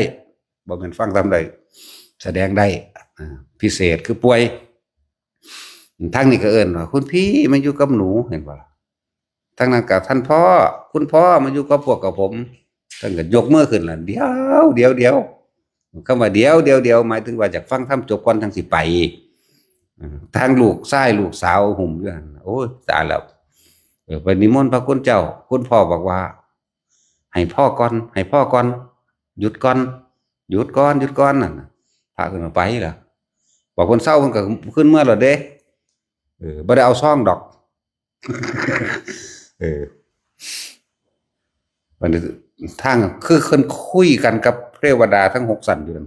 ບໍ່ແມ່ນຟັງທຳໄດ້ ສະແດງໄດ້ ອ່າ ພິເສດຄືປ່ວຍ. ທາງນີ້ກໍເອີ້ນວ່າ ຄຸນພີ່ມາຢູ່ກັບໜູ ເຫັນບໍ່ລະ? ທາງນັ້ນກໍ ທ່ານພໍ່ ຄຸນພໍ່ມາຢູ່ກັບພວກກັບຜົມ. ເພິ່ນກໍຍົກມືຂຶ້ນລະ ດຽວ ດຽວ ດຽວ. ຄຳວ່າດຽວ ດຽວ ດຽວ ໝາຍເຖິງວ່າຢາກຟັງທຳຈົບກ່ອນຈັ່ງຊິໄປ. ເອີ ທາງລູກຊາຍລູກສາວຫຸ້ມຢູ່ຫັ້ນ ໂອ້ຍ ຕາຍແລ້ວ. ເອີ ໄປນິມົນພະຄຸນເຈົ້າ ຄຸນພໍ່ບອກວ່າ ໃຫ້ພໍກ່ອນ ໃຫ້ພໍກ່ອນ ຢຸດກ່ອນ ຢຸດກ່ອນ ຢຸດກ່ອນ ນັ້ນນະ. ພະເພິ່ນກໍໄປລະ ບອກເພິ່ນເຊົາ ເພິ່ນກໍຂຶ້ນເມືອແລ້ວເດ້. ເອີ ບໍ່ໄດ້ເອົາຊອງດອກ. ເອີ ບັດນີ້ທາງ ຄືເພິ່ນຄຸຍກັນກັບເທວະດາທັງຫົກຊັ້ນຢູ່ນັ້ນ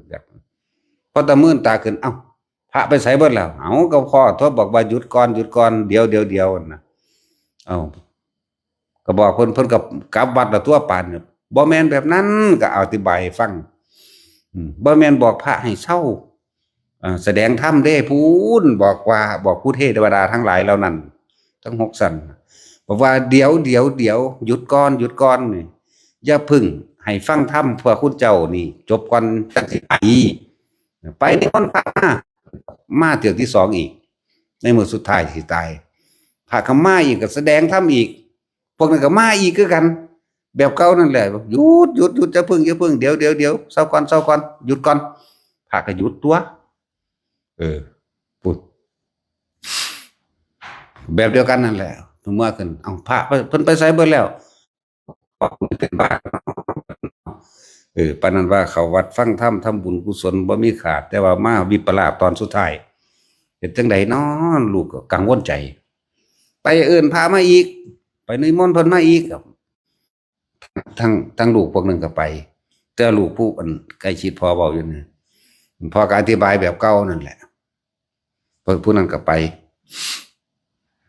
ພໍຕະເມີນຕາຂຶ້ນ ເອົ້າ ພະໄປໃສເບິດແລ້ວ? ເອົ້າ ກໍພໍ່ໂທບອກວ່າ ຢຸດກ່ອນ ຢຸດກ່ອນ ດຽວ ດຽວ ດຽວ ຫັ້ນນະ. ເອົ້າ ກໍບອກເພິ່ນ ເພິ່ນກໍກັບວັດລະຕົວະ ປານນີ້. ບໍ່ແມ່ນແບບນັ້ນ ກໍອະທິບາຍໃຫ້ຟັງ. ອືມ ບໍ່ແມ່ນບອກພະໃຫ້ເຊົາ ເອີ ສະແດງທຳເດ້ ພຸ້ນ ບອກວ່າ ບອກຜູ້ເທວະດາທັງຫຼາຍເຫຼົ່ານັ້ນ ທັງຫົກຊັ້ນ ບອກວ່າ ດຽວ ດຽວ ດຽວ ຢຸດກ່ອນ ຢຸດກ່ອນ ນີ້ ຢ່າເພິ່ງໃຫ້ຟັງທຳ ພວກຄຸນເຈົ້ານີ້ຈົບກ່ອນ ຈັ່ງຊິໄປ. ໄປນິມົນພະມາ ມາເທື່ອທີສອງອີກ ໃນມື້ສຸດທ້າຍຊິຕາຍ ພະກໍມາອີກ ກໍສະແດງທຳອີກ. ພວກນັ້ນກໍມາອີກຄືກັນ ແບບເກົ່ານັ້ນແຫຼະ ຢຸດ ຢຸດ ຢຸດ ຢ່າເພິ່ງ ຢ່າເພິ່ງ ດຽວ ດຽວ ດຽວ ເຊົາກ່ອນ ເຊົາກ່ອນ ຢຸດກ່ອນ. ພະກໍຢຸດຕົວະ. ເອີ ປຸດ ແບບດຽວກັນນັ້ນແຫຼະ ເມື່ອຂຶ້ນ ເອົ້າ ພະ ເພິ່ນໄປໃສເບິດແລ້ວ? ເອີ ປານນັ້ນວ່າເຂົ້າວັດຟັງທຳ ທຳບຸນກຸສົນບໍ່ມີຂາດ ແຕ່ວ່າມາວິປະລາດຕອນສຸດທ້າຍ ເຮັດຈັ່ງໃດນໍ? ລູກກໍກັງວົນໃຈ ໄປເອີ້ນພະມາອີກ ໄປນິມົນເພິ່ນມາອີກ. ທັງ ທັງລູກພວກໜຶ່ງກໍໄປ ແຕ່ລູກຜູ້ອັນໃກ້ຊິດພໍ່ເວົ້າຢູ່ນີ້ ພໍ່ກໍອະທິບາຍແບບເກົ່ານັ້ນແຫຼະ. ເພິ່ນ ຜູ້ນັ້ນກໍໄປ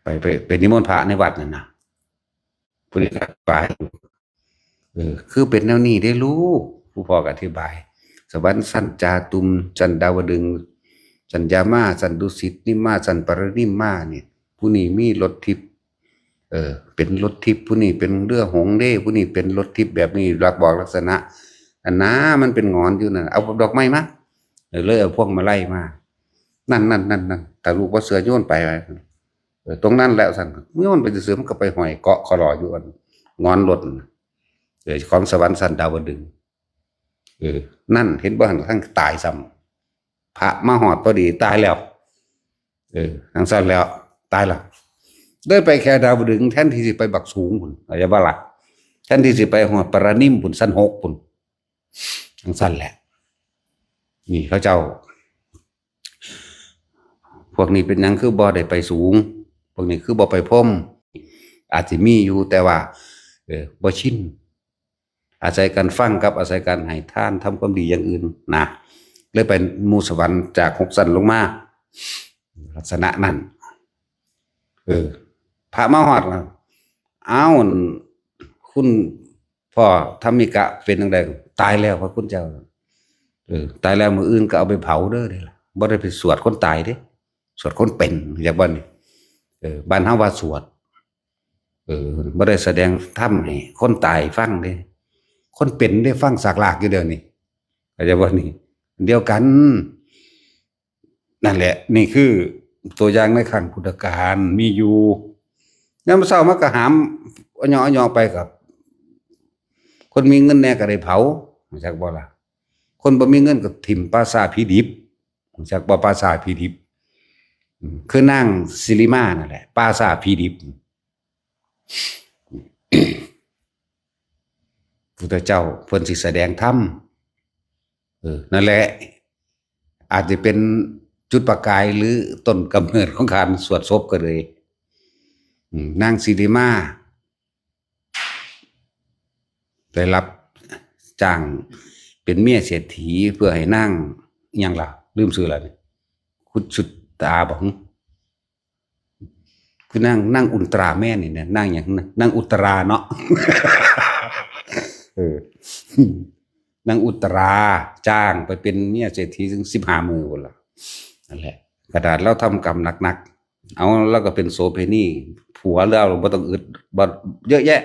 ໄປ ໄປ ໄປນິມົນພະໃນວັດນັ້ນນະ ຜູ້ນີ້ກໍໄປ ເອີ ຄືເປັນແນວນີ້ເດ້ລູກ ຜູ້ພໍ່ກໍອະທິບາຍ ສະຫວັນຊັ້ນຈາຕຸມ ຊັ້ນດາວະດຶງ ຊັ້ນຢາມາ ຊັ້ນດຸສິດນິມມາ ຊັ້ນປະລະນິມມານີ້ ຜູ້ນີ້ມີລົດທິບ ເອີ ເປັນລົດທິບ ຜູ້ນີ້ເປັນເຮືອຫົງເດ້ ຜູ້ນີ້ເປັນລົດທິບແບບນີ້ ລັກບອກລັກສະນະ ອັນນາ ມັນເປັນງອນຢູ່ນັ້ນ ເອົາດອກໄມ້ມາ ເອີ ເລີຍເອົາພວງມາໄລມາ ນັ້ນໆໆໆ ຖ້າລູກບໍ່ເຊື່ອໂຍນໄປ ເອີ ຕົງນັ້ນແຫຼະ ວ່າຊັ້ນ ໂຍນໄປຊື່ໆ ມັນກໍໄປຫ້ອຍເກາະຄໍລໍຢູ່ອັນງອນລົດ ເອີ ຂອງສະຫວັນຊັ້ນດາວະດຶງ ເອີ ນັ້ນ ເຫັນບໍ່ຫັ້ນ ທັງຕາຍຊ້ຳ ພະມາຮອດພໍດີ ຕາຍແລ້ວ ເອີ ຈັ່ງຊັ້ນແລ້ວ ຕາຍແລ້ວ ເລີຍໄປແຄ່ດາວະດຶງ ແທນທີ່ຊິໄປບັກສູງພຸ້ນ ເຂົ້າໃຈບໍ່ລະ? ແທນທີ່ຊິໄປຮອດປະລະນິມພຸ້ນ ຊັ້ນຫົກພຸ້ນ ຈັ່ງຊັ້ນແຫຼະ ນີ້ເຂົາເຈົ້າ ພວກນີ້ເປັນຫຍັງຄືບໍ່ໄດ້ໄປສູງ? ພວກນີ້ຄືບໍ່ໄປພົມ? ອາດຊິມີຢູ່ ແຕ່ວ່າ ເອີ ບໍ່ຊິນ ອາໄສການຟັງກັບອາໄສການໃຫ້ທານ ທຳຄວາມດີຢ່າງອື່ນນະ ເລີຍໄປໝູ່ສະຫວັນຈາກຫົກຊັ້ນລົງມາ ລັກສະນະນັ້ນ. ເອີ ພະມາຮອດ ອ້າວ ຄຸນພໍ່ທຳມິກະເປັນຈັ່ງໃດ? ຕາຍແລ້ວພະຄຸນເຈົ້າ. ເອີ ຕາຍແລ້ວມື້ອື່ນກໍເອົາໄປເຜົາເດີ ນີ້ລະ ບໍ່ໄດ້ໄປສວດຄົນຕາຍເດ້ ສວດຄົນເປັນ ຮູ້ຈັກບໍ່ນີ້? ເອີ ບ້ານເຮົາວ່າສວດ ເອີ ບໍ່ໄດ້ສະແດງທຳໃຫ້ຄົນຕາຍຟັງເດ້ ຄົນເປັນໄດ້ຟັງສາກລາກຢູ່ດຽວນີ້ ເຂົ້າໃຈບໍ່ນີ້? ດຽວກັນ ນັ້ນແຫຼະ ນີ້ຄືຕົວຢ່າງໃນຄັ້ງພຸດທະການມີຢູ່ ຍາມເຊົ້າມາກໍຫາມອະເຍາະອະເຍາະໄປ ກັບຄົນມີເງິນແດ່ກໍໄດ້ເຜົາ ຮູ້ຈັກບໍ່ລະ? ຄົນບໍ່ມີເງິນກໍຖິ້ມປ່າຊ້າຜີດິບ ຮູ້ຈັກບໍ່? ປ່າຊ້າຜີດິບ ອືມ ຄືນາງສິລິມານັ້ນແຫຼະ ປ່າຊ້າຜີດິບ. ພຸດທະເຈົ້າເພິ່ນຊິສະແດງທຳ ເອີ ນັ້ນແຫຼະ ອາດຈະເປັນຈຸດປະກາຍ ຫຼື ຕົ້ນກຳເນີດຂອງການສວດສົບກໍເລີຍ. ອືມ ນາງສິລິມາ ໄດ້ຮັບຈ້າງເປັນເມຍເສດຖີ ເພື່ອໃຫ້ນາງ ອີ່ຫຍັງລະ ລືມຊື່ລະນີ້ ຄຸດຊຸດຕາບໍ? ຄືນາງ ນາງອຸນຕຣາແມນນີ້ນະ ນາງຫຍັງນະ ນາງອຸດຕະລາເນາະ ເອີ ນາງອຸດຕະລາຈ້າງໄປເປັນເມຍເສດຖີເຖິງສິບຫ້າມື້ພຸ້ນລະ ນັ້ນແຫຼະ ຂະໜາດລາວທຳກຳໜັກໆ ເອົາ ລາວກໍເປັນໂສເພນີ ຜົວລາວບໍ່ຕ້ອງອຶດ ບໍ່ເຍາະແຍະ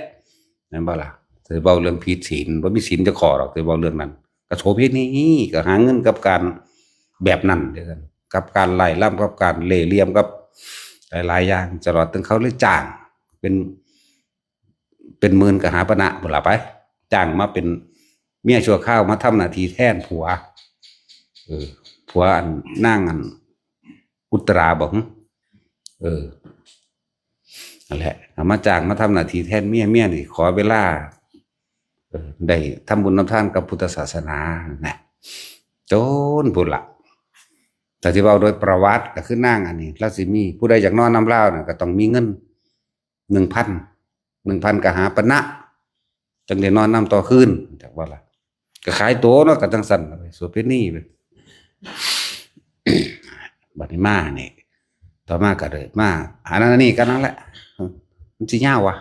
ແມ່ນບໍ່ລະ? ຊິເວົ້າເລື່ອງຜິດສິນ ບໍ່ມີສິນຈັກຂໍ້ດອກ ຊິເວົ້າເລື່ອງນັ້ນ ກໍໂສເພນີ ກໍຫາເງິນກັບການແບບນັ້ນ ກັບການໄລ່ລຳ ກັບການເລ່ຫຼ່ຽມ ກັບຫຼາຍໆຢ່າງ ຕະຫຼອດເຖິງເຂົາເລີຍຈ້າງເປັນ ເປັນໝື່ນກະຫາປະນະພຸ້ນລະໄປ ຈ້າງມາເປັນເມຍຊົ່ວຄາວ ມາທຳໜ້າທີ່ແທນຜົວ ເອີ ຜົວອັນນາງອັນ ອຸດຕະລາບໍ? ເອີ ນັ້ນແຫຼະ ເອົາມາຈ້າງມາທຳໜ້າທີ່ແທນເມຍ ເມຍນີ້ຂໍເວລາ ເອີ ໄດ້ທຳບຸນທຳທານກັບພຸດທະສາສະໜານະ ຈົນພຸ້ນລະ. ຖ້າຊິເວົ້າໂດຍປະຫວັດກໍຄືນາງອັນນີ້ ລາວຊິມີ ຜູ້ໃດຢາກນອນນຳລາວນະ ກໍຕ້ອງມີເງິນໜຶ່ງພັນ ໜຶ່ງພັນກະຫາປະນະ ຈັ່ງໄດ້ນອນນຳຕໍ່ຄືນ ຈັກວ່າລະ ກໍຂາຍໂຕເນາະ ກໍຈັ່ງຊັ້ນລະ ໂສເພນີ. ບັດນີ້ມານີ້ ຕໍ່ມາກໍເລີຍມາ ອັນນັ້ນອັນນີ້ກໍນັ້ນແຫຼະ ມັນຊິຍາວວະ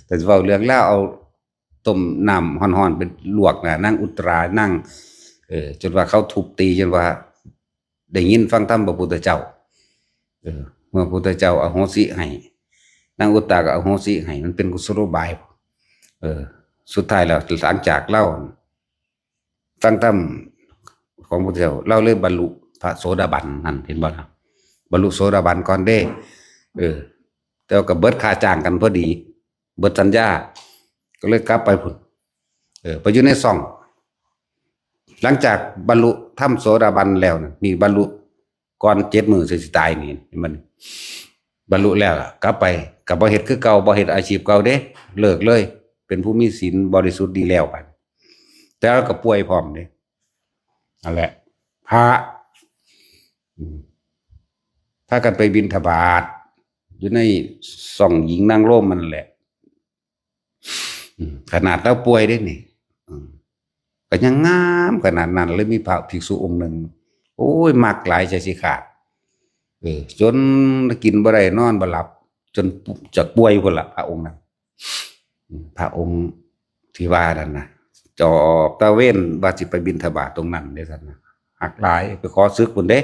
ແຕ່ຊິເວົ້າເລື່ອງລາວ ເອົາຕົ້ມນ້ຳຮ້ອນໆ ໄປລວກນະ ນາງອຸດຕະລາ ນາງ ເອີ ຈົນວ່າເຂົາທຸບຕີ ຈົນວ່າ ໄດ້ຍິນຟັງທຳພະພຸດທະເຈົ້າ ເອີ ເມື່ອພະພຸດທະເຈົ້າອະໂຫສິໃຫ້ ນາງອຸດຕະກໍອະໂຫສິໃຫ້ ມັນເປັນກຸສົລະບາຍ ເອີ ສຸດທ້າຍແລ້ວ ຫຼັງຈາກລາວຟັງທຳຂອງພະພຸດທະເຈົ້າ ລາວເລີຍບັນລຸພະໂສດາບັນ ນັ້ນເຫັນບໍ່ລະ ບັນລຸໂສດາບັນກ່ອນເດ້ ເອີ ແຕ່ວ່າກໍເບິດຄ່າຈ້າງກັນພໍດີ ເບິດສັນຍາ ກໍເລີຍກັບໄປພຸ້ນ ເອີ ໄປຢູ່ໃນຊ່ອງ. ຫຼັງຈາກບັນລຸທຳໂສດາບັນແລ້ວນະ ນີ້ບັນລຸກ່ອນເຈັດມື້ຊິຕາຍນີ້ ເຫັນບໍ່? ບັນລຸແລ້ວລະ ກັບໄປກໍບໍ່ເຮັດຄືເກົ່າ ບໍ່ເຮັດອາຊີບເກົ່າເດ້ ເລີກເລີຍ ເປັນຜູ້ມີສິນບໍລິສຸດດີແລ້ວບັດ ແຕ່ລາວກໍປ່ວຍພ້ອມເດ້ ນັ້ນແຫຼະ ພະ ອືມ ພາກັນໄປບິນທະບາດຢູ່ໃນຊ່ອງຍິງນາງໂລມນັ້ນແຫຼະ ອືມ ຂະໜາດລາວປ່ວຍເດ້ນີ້ ອືມ ກໍຍັງງາມຂະໜາດນັ້ນ ເລີຍມີພະພິກສຸອົງໜຶ່ງ ໂອ້ຍ ມັກຫຼາຍໃຈຊິຂາດ ເອີ ຈົນກິນບໍ່ໄດ້ນອນບໍ່ຫຼັບ ຈົນຈະປ່ວຍພຸ້ນລະ ພະອົງນັ້ນ ອືມ ພະອົງທີ່ວ່ານັ້ນນະ ຈອບຕະເວນວ່າຊິໄປບິນທະບາດຕົງນັ້ນເດ້ ຊັ້ນນະ ຮັກຫຼາຍ ໄປຂໍສຶກພຸ້ນເດ້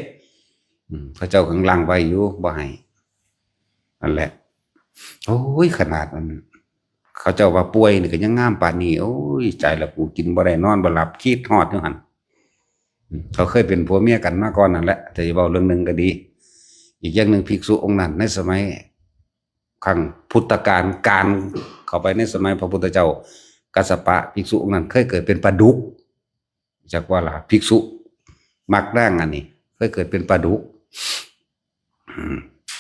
ອືມ ເຂົາເຈົ້າກຳລັງໄວ້ຢູ່ ບໍ່ໃຫ້ ນັ້ນແຫຼະ ໂອ້ຍ ຂະໜາດອັນ ເຂົາເຈົ້າວ່າປ່ວຍນີ້ກໍຍັງງາມປານນີ້ ໂອ້ຍ ຕາຍລະ ກູກິນບໍ່ໄດ້ນອນບໍ່ຫຼັບ ຄິດຮອດຢູ່ຫັ້ນ ເຂົາເຄີຍເປັນຜົວເມຍກັນມາກ່ອນນັ້ນແຫຼະ ແຕ່ຊິເວົ້າເລື່ອງໜຶ່ງກໍດີ ອີກຢ່າງໜຶ່ງ ພິກສຸອົງນັ້ນ ໃນສະໄໝຄັ້ງພຸດທະການ ການເຂົ້າໄປໃນສະໄໝພະພຸດທະເຈົ້າ ກັດສະປະ ພິກສຸອົງນັ້ນເຄີຍເກີດເປັນປາດຸກ ຈັກວ່າລະ ພິກສຸມັກນາງອັນນີ້ ເຄີຍເກີດເປັນປາດຸກ ອືມ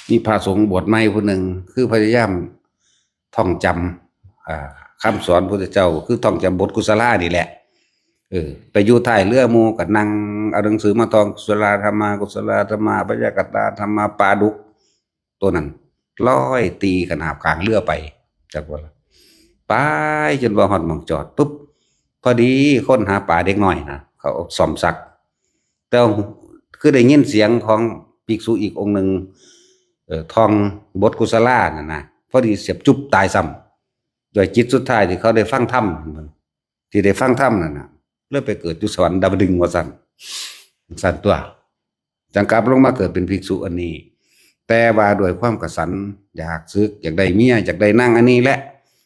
ມີພະສົງບວດໃໝ່ຜູ້ໜຶ່ງ ຄືພະຍາຍາມທ່ອງຈຳ ອ່າ ຄຳສອນພະພຸດທະເຈົ້າ ຄືທ່ອງຈຳບົດກຸສະລານີ້ແຫຼະ ເອີ ໄປຢູ່ທ້າຍເຮືອໝູ່ ກໍນັ່ງເອົາໜັງສືມາທ່ອງ ກຸສະລາທຳມາ ກຸສະລາທຳມາ ອະພະຍາກະຕາທຳມາ ປາດຸກ ໂຕນັ້ນລອຍຕີຂະໜາບກາງເຮືອໄປ ຈັກວ່າລະ ໄປຈົນວ່າຮອດໝ່ອງຈອດປຶບ ພໍດີຄົນຫາປາເດັກນ້ອຍນະ ເຂົາເອົາສ້ອມສັກ ແຕ່ວ່າຄືໄດ້ຍິນສຽງຂອງພິກສຸອີກອົງໜຶ່ງ ເອີ ທ່ອງບົດກຸສະລານັ້ນນະ ພໍດີສຽບຈຸບຕາຍຊ້ຳ ດ້ວຍຈິດສຸດທ້າຍທີ່ເຂົາໄດ້ຟັງທຳ ທີ່ໄດ້ຟັງທຳນັ້ນນະ ເລີຍໄປເກີດຢູ່ສະຫວັນດາວດຶງວ່າຊັ້ນ ຊັ້ນຕົວະ ຈັ່ງກັບລົງມາເກີດເປັນພິກສຸອັນນີ້ ແຕ່ວ່າດ້ວຍຄວາມກະສັນ ຢາກສຶກ ຢາກໄດ້ເມຍ ຢາກໄດ້ນາງອັນນີ້ແຫຼະ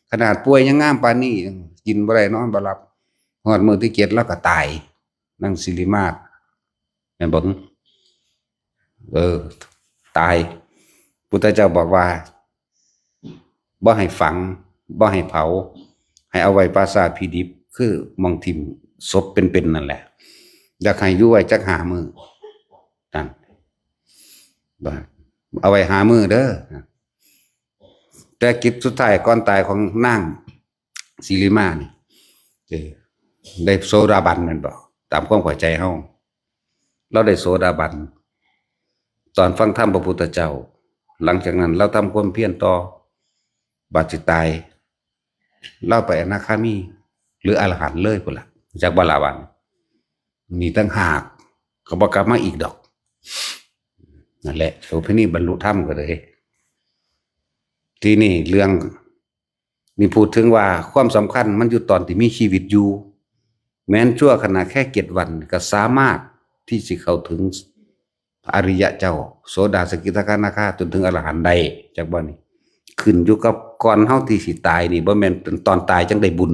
ຂະໜາດປ່ວຍຍັງງາມປານນີ້ ກິນບໍ່ໄດ້ນອນບໍ່ຫຼັບ ຮອດມື້ທີເຈັດລາວກໍຕາຍ ນາງສິລິມາ ແມ່ນບໍ່? ເອີ ຕາຍ ພຸດທະເຈົ້າບອກວ່າ ບໍ່ໃຫ້ຝັງ ບໍ່ໃຫ້ເຜົາ ໃຫ້ເອົາໄວ້ປ່າຊ້າຜີດິບ ຄືໝ່ອງຖິ້ມສົບເປັນໆນັ້ນແຫຼະ ຢາກໃຫ້ຢູ່ໄວ້ຈັກຫ້າມື້ ນັ້ນ ເອົາໄວ້ຫ້າມື້ເດີ ແຕ່ກິດສຸດທ້າຍກ່ອນຕາຍຂອງນາງ ສີລິມານີ້ ເອີ ໄດ້ໂສດາບັນແມ່ນບໍ່? ຕາມຄວາມເຂົ້າໃຈເຮົາ ລາວໄດ້ໂສດາບັນ ຕອນຟັງທຳພະພຸດທະເຈົ້າ ຫຼັງຈາກນັ້ນລາວທຳຄວາມພຽນຕໍ່ ບາດຊິຕາຍ ລາວໄປອະນາຄາມີ ຫຼື ອະລະຫັນເລີຍພຸ້ນລະ ຈັກບໍ່ລະວ່າ ນີ້ຕ່າງຫາກ ກໍບໍ່ກັບມາອີກດອກ ນັ້ນແຫຼະ ໂສເພນີບັນລຸທຳກໍເລີຍ ທີນີ້ເລື່ອງ ນີ້ພູດເຖິງວ່າຄວາມສຳຄັນມັນຢູ່ຕອນທີ່ມີຊີວິດຢູ່ ແມ່ນຊົ່ວຂະນະແຄ່ເຈັດວັນກໍສາມາດທີ່ຊິເຂົ້າເຖິງອະລິຍະເຈົ້າ ໂສດາ ສະກິດທາຄາ ອະນາຄາ ຈົນເຖິງອະລະຫັນໄດ້ ຈັກບໍ່ນີ້ ຂຶ້ນຢູ່ກັບກ່ອນເຮົາທີ່ຊິຕາຍນີ້ ບໍ່ແມ່ນຕອນຕາຍຈັ່ງໄດ້ບຸນ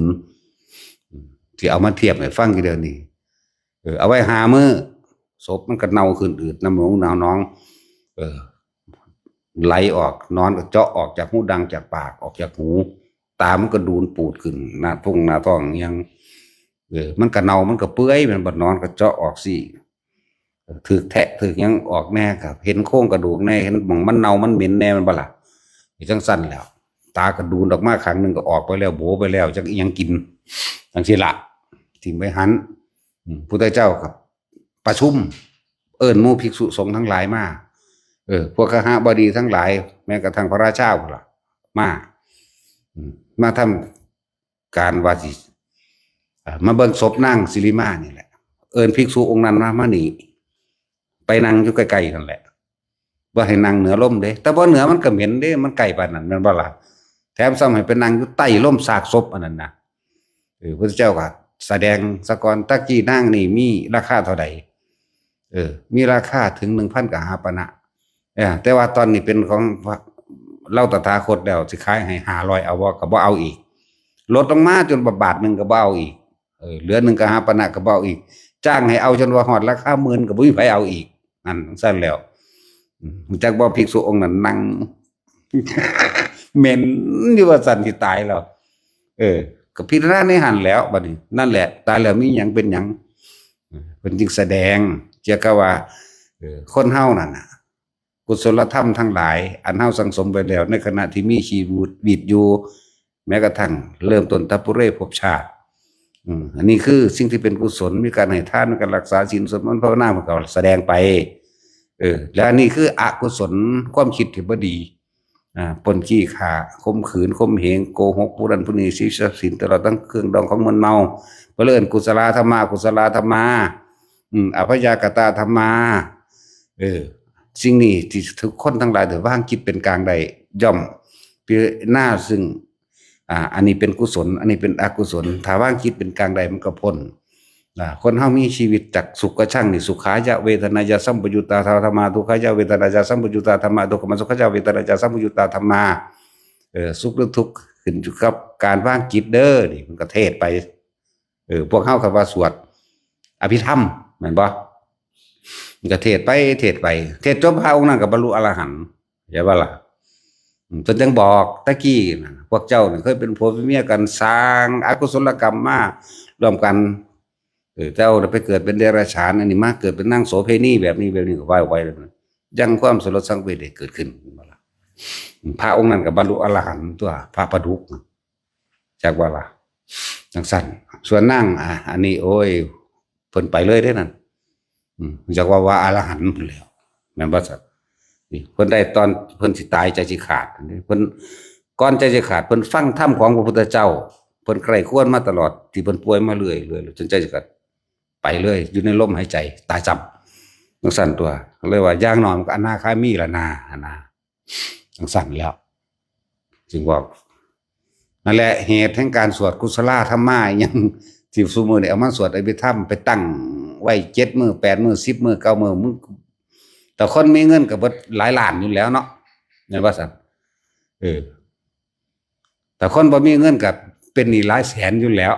ທີ່ເອົາມາທຽບໃຫ້ຟັງຢູ່ດຽວນີ້ ເອີ ເອົາໄວ້ຫ້າມື້ ສົບມັນກໍເນົ່າຂຶ້ນ ອືດນ້ຳໜູນ້ຳໜອງ ເອີ ໄຫຼອອກ ໜອນກໍເຈາະອອກຈາກຮູດັງ ຈາກປາກ ອອກຈາກຫູ ໄ ຕາມັນກໍດູນປູດຂຶ້ນ ໜ້າທົ່ງໜ້າທ້ອງຫຍັງ ເອີ ມັນກໍເນົ່າ ມັນກໍເປື່ອຍ ແມ່ນບໍ່? ນອນກໍເຈາະອອກຊີ້ ຖືກແທະຖືກຫຍັງອອກແດ່ ກໍເຫັນໂຄງກະດູກແດ່ ເຫັນໝ່ອງມັນເນົ່າມັນເໝັນແດ່ ແມ່ນບໍ່ລະ? ເຮັດຈັ່ງຊັ້ນແລ້ວ ຕາກໍດູນອອກມາຂ້າງໜຶ່ງກໍອອກໄປແລ້ວ ໂບໄປແລ້ວ ຈັກອີ່ຫຍັງກິນ ຈັ່ງຊີ້ລະ ຖິ້ມໄວ້ຫັ້ນ. ອືມ ພຸດທະເຈົ້າກໍປະຊຸມ ເອີ້ນໝູ່ພິກສຸສົງທັງຫຼາຍມາ ເອີ ພວກຄະຫະບໍດີທັງຫຼາຍ ແມ້ກະທັ່ງພະລາຊາພຸ້ນລະ ມາ ອືມ ມາທຳ ການວ່າຊິ ເອີ ມາເບິ່ງສົບນາງສິລິມານີ້ແຫຼະ ເອີ້ນພິກສຸອົງນັ້ນມາ ມານີ້ ໄປນັ່ງຢູ່ໃກ້ໆ ນັ້ນແຫຼະ ບໍ່ໃຫ້ນັ່ງເໜືອລົມເດ້ ແຕ່ບໍ່ເໜືອມັນກໍເໝັນເດ້ ມັນໃກ້ປານນັ້ນ ແມ່ນບໍ່ລະ? ແຖມຊ້ຳໃຫ້ໄປນັ່ງຢູ່ໃຕ້ລົມຊາກສົບອັນນັ້ນນະ ເອີ ພຸດທະເຈົ້າກໍສະແດງສາກ່ອນ ຕະກີ້ນາງນີ້ມີລາຄາເທົ່າໃດ? ເອີ ມີລາຄາເຖິງໜຶ່ງພັນກະຫາປະນະ ເອີ ແຕ່ວ່າຕອນນີ້ເປັນຂອງເຮົາຕະຖາຄົດແລ້ວ ຊິຂາຍໃຫ້ຫ້າຮ້ອຍເອົາບໍ່? ກໍບໍ່ເອົາອີກ ລົດລົງມາຈົນບາດໜຶ່ງກໍບໍ່ເອົາອີກ ເອີ ເຫຼືອໜຶ່ງກະຫາປະນະກໍບໍ່ເອົາອີກ ຈ້າງໃຫ້ເອົາຈົນວ່າຮອດລາຄາໝື່ນກໍບໍ່ມີໃຜເອົາອີກ ນັ້ນ ຈັ່ງຊັ້ນແລ້ວ ອືມ ຮູ້ຈັກບໍ່? ພິກສຸອົງນັ້ນນັ່ງ ເໝັນຢູ່ວ່າຊັ້ນ ຊິຕາຍແລ້ວ ເອີ ກໍພິຈາລະນາໃນຫັ້ນແຫຼ້ວ ບັດນີ້ ນັ້ນແຫຼະ ຕາຍແລ້ວມີຫຍັງເປັນຫຍັງ? ເອີ ເພິ່ນຈຶ່ງສະແດງກ່ຽວກັບວ່າ ເອີ ຄົນເຮົານັ້ນນະ ກຸສົນລະທຳທັງຫຼາຍ ອັນເຮົາສັງສົມໄວ້ແລ້ວ ໃນຂະນະທີ່ມີຊີວິດຢູ່ ແມ້ກະທັ່ງເລີ່ມຕົ້ນແຕ່ປຸເຣພົບຊາດ ອືມ ອັນນີ້ຄືສິ່ງທີ່ເປັນກຸສົນ ມີການໃຫ້ທານ ມີການຮັກສາສິນ ສວດມົນ ພາວະນາ ມັນກໍສະແດງໄປ ເອີ ແລະ ອັນນີ້ຄືອະກຸສົນ ຄວາມຄິດທີ່ບໍ່ດີ ອາ ປຸ້ນ ຂີ້ຂ້າ ຂົ່ມຂືນ ຂົ່ມເຫງ ໂກຫົກ ຜູ້ນັ້ນຜູ້ນີ້ ຊິບຊັບສິນ ຕະຫຼອດທັງເຄື່ອງດອງຂອງມຶນເມົາ ເພິ່ນເອີ້ນກຸສະລາທຳມະ ອະກຸສະລາທຳມະ ອືມ ອະພະຍາກະຕາທຳມະ ເອີ ສິ່ງນີ້ທີ່ທຸກຄົນທັງຫຼາຍໄດ້ວາງຈິດເປັນກາງໄດ້ ຍ່ອມພິຈາລະນາ ຊຶ່ງ ອ່າ ອັນນີ້ເປັນກຸສົນ ອັນນີ້ເປັນອະກຸສົນ ຖ້າວາງຈິດເປັນກາງໄດ້ມັນກໍພົ້ນ ອ່າ ຄົນເຮົາມີຊີວິດຈາກສຸກກະຊັງນີ້ ສຸຂາຍະເວທະນາຍະສຳປະຍຸດຕາທຳມາ ທຸກຂາຍະເວທະນາຍະສຳປະຍຸດຕາທຳມາ ທຸກຂະມະສຸຂາຍະເວທະນາຍະສຳປະຍຸດຕາທຳມາ ເອີ ສຸກຫຼືທຸກຂຶ້ນຢູ່ກັບການວາງຈິດເດີ ນີ້ເພິ່ນກໍເທດໄປ ເອີ ພວກເຮົາກໍວ່າສວດອະພິທຳ ແມ່ນບໍ່? ມັນກໍເທດໄປເທດໄປ ເທດຈົບ ພະອົງນັ້ນກໍບັນລຸອະລະຫັນ ເຫັນບໍ່ລະ? ອືມ ເພິ່ນຈຶ່ງບອກ ຕະກີ້ນະ ພວກເຈົ້ານີ້ເຄີຍເປັນຜົວເປັນເມຍກັນ ສ້າງອະກຸສົນລະກຳມາຮ່ວມກັນ ເອີ ເຈົ້າໄປເກີດເປັນເດຍລະສານ ອັນນີ້ມາເກີດເປັນນາງໂສເພນີແບບນີ້ແບບນີ້ ກໍວ່າໄປ ຍັງຄວາມສະຫຼົດສັງເວດໃຫ້ເກີດຂຶ້ນ ເຫັນບໍ່ລະ? ພະອົງນັ້ນກໍບັນລຸອະລະຫັນຕົວະ ພະປະດຸກ ຈັກວ່າລະ ຈັ່ງຊັ້ນ ສ່ວນນາງ ອາ ອັນນີ້ ໂອ້ຍ ເພິ່ນໄປເລີຍເດ້ນັ້ນ ອືມ ຈັກວ່າ ວ່າອະລະຫັນພຸ້ນແລ້ວ ແມ່ນບໍ່ຊັ້ນ? ນີ້ ເພິ່ນໄດ້ຕອນເພິ່ນຊິຕາຍໃຈຊິຂາດ ເພິ່ນ ກ່ອນໃຈຊິຂາດ ເພິ່ນຟັງທຳຂອງພະພຸດທະເຈົ້າ ເພິ່ນໃຄ່ຄວນມາຕະຫຼອດ ທີ່ເພິ່ນປ່ວຍມາເລື້ອຍໆ ຈົນໃຈຊິຂາດ ໄປເລີຍ ຢູ່ໃນລົມຫາຍໃຈ ຕາຍຊ້ຳ ຈັ່ງຊັ້ນຕົວະ ກໍເລີຍວ່າ ຢ່າງໜ້ອຍມັນກໍອະນາຄາມີລະນາ ຫັ້ນນະ. ຈັ່ງຊັ້ນແລ້ວ ຈຶ່ງບອກ ນັ້ນແຫຼະ ເຫດແຫ່ງການສວດກຸສະລາທຳມາອີ່ຫຍັງ ທີ່ຊຸມື້ນີ້ເອົາມາສວດອະພິທຳ ໄປຕັ້ງໄວ້ເຈັດມື້ ແປດມື້ ສິບມື້ ເກົ້າມື້ ມື້ ແຕ່ຄົນມີເງິນກໍເບິດຫຼາຍລ້ານຢູ່ແລ້ວເນາະ ແມ່ນບໍ່ຊັ້ນ? ເອີ ແຕ່ຄົນບໍ່ມີເງິນກໍເປັນໜີ້ຫຼາຍແສນຢູ່ແລ້ວ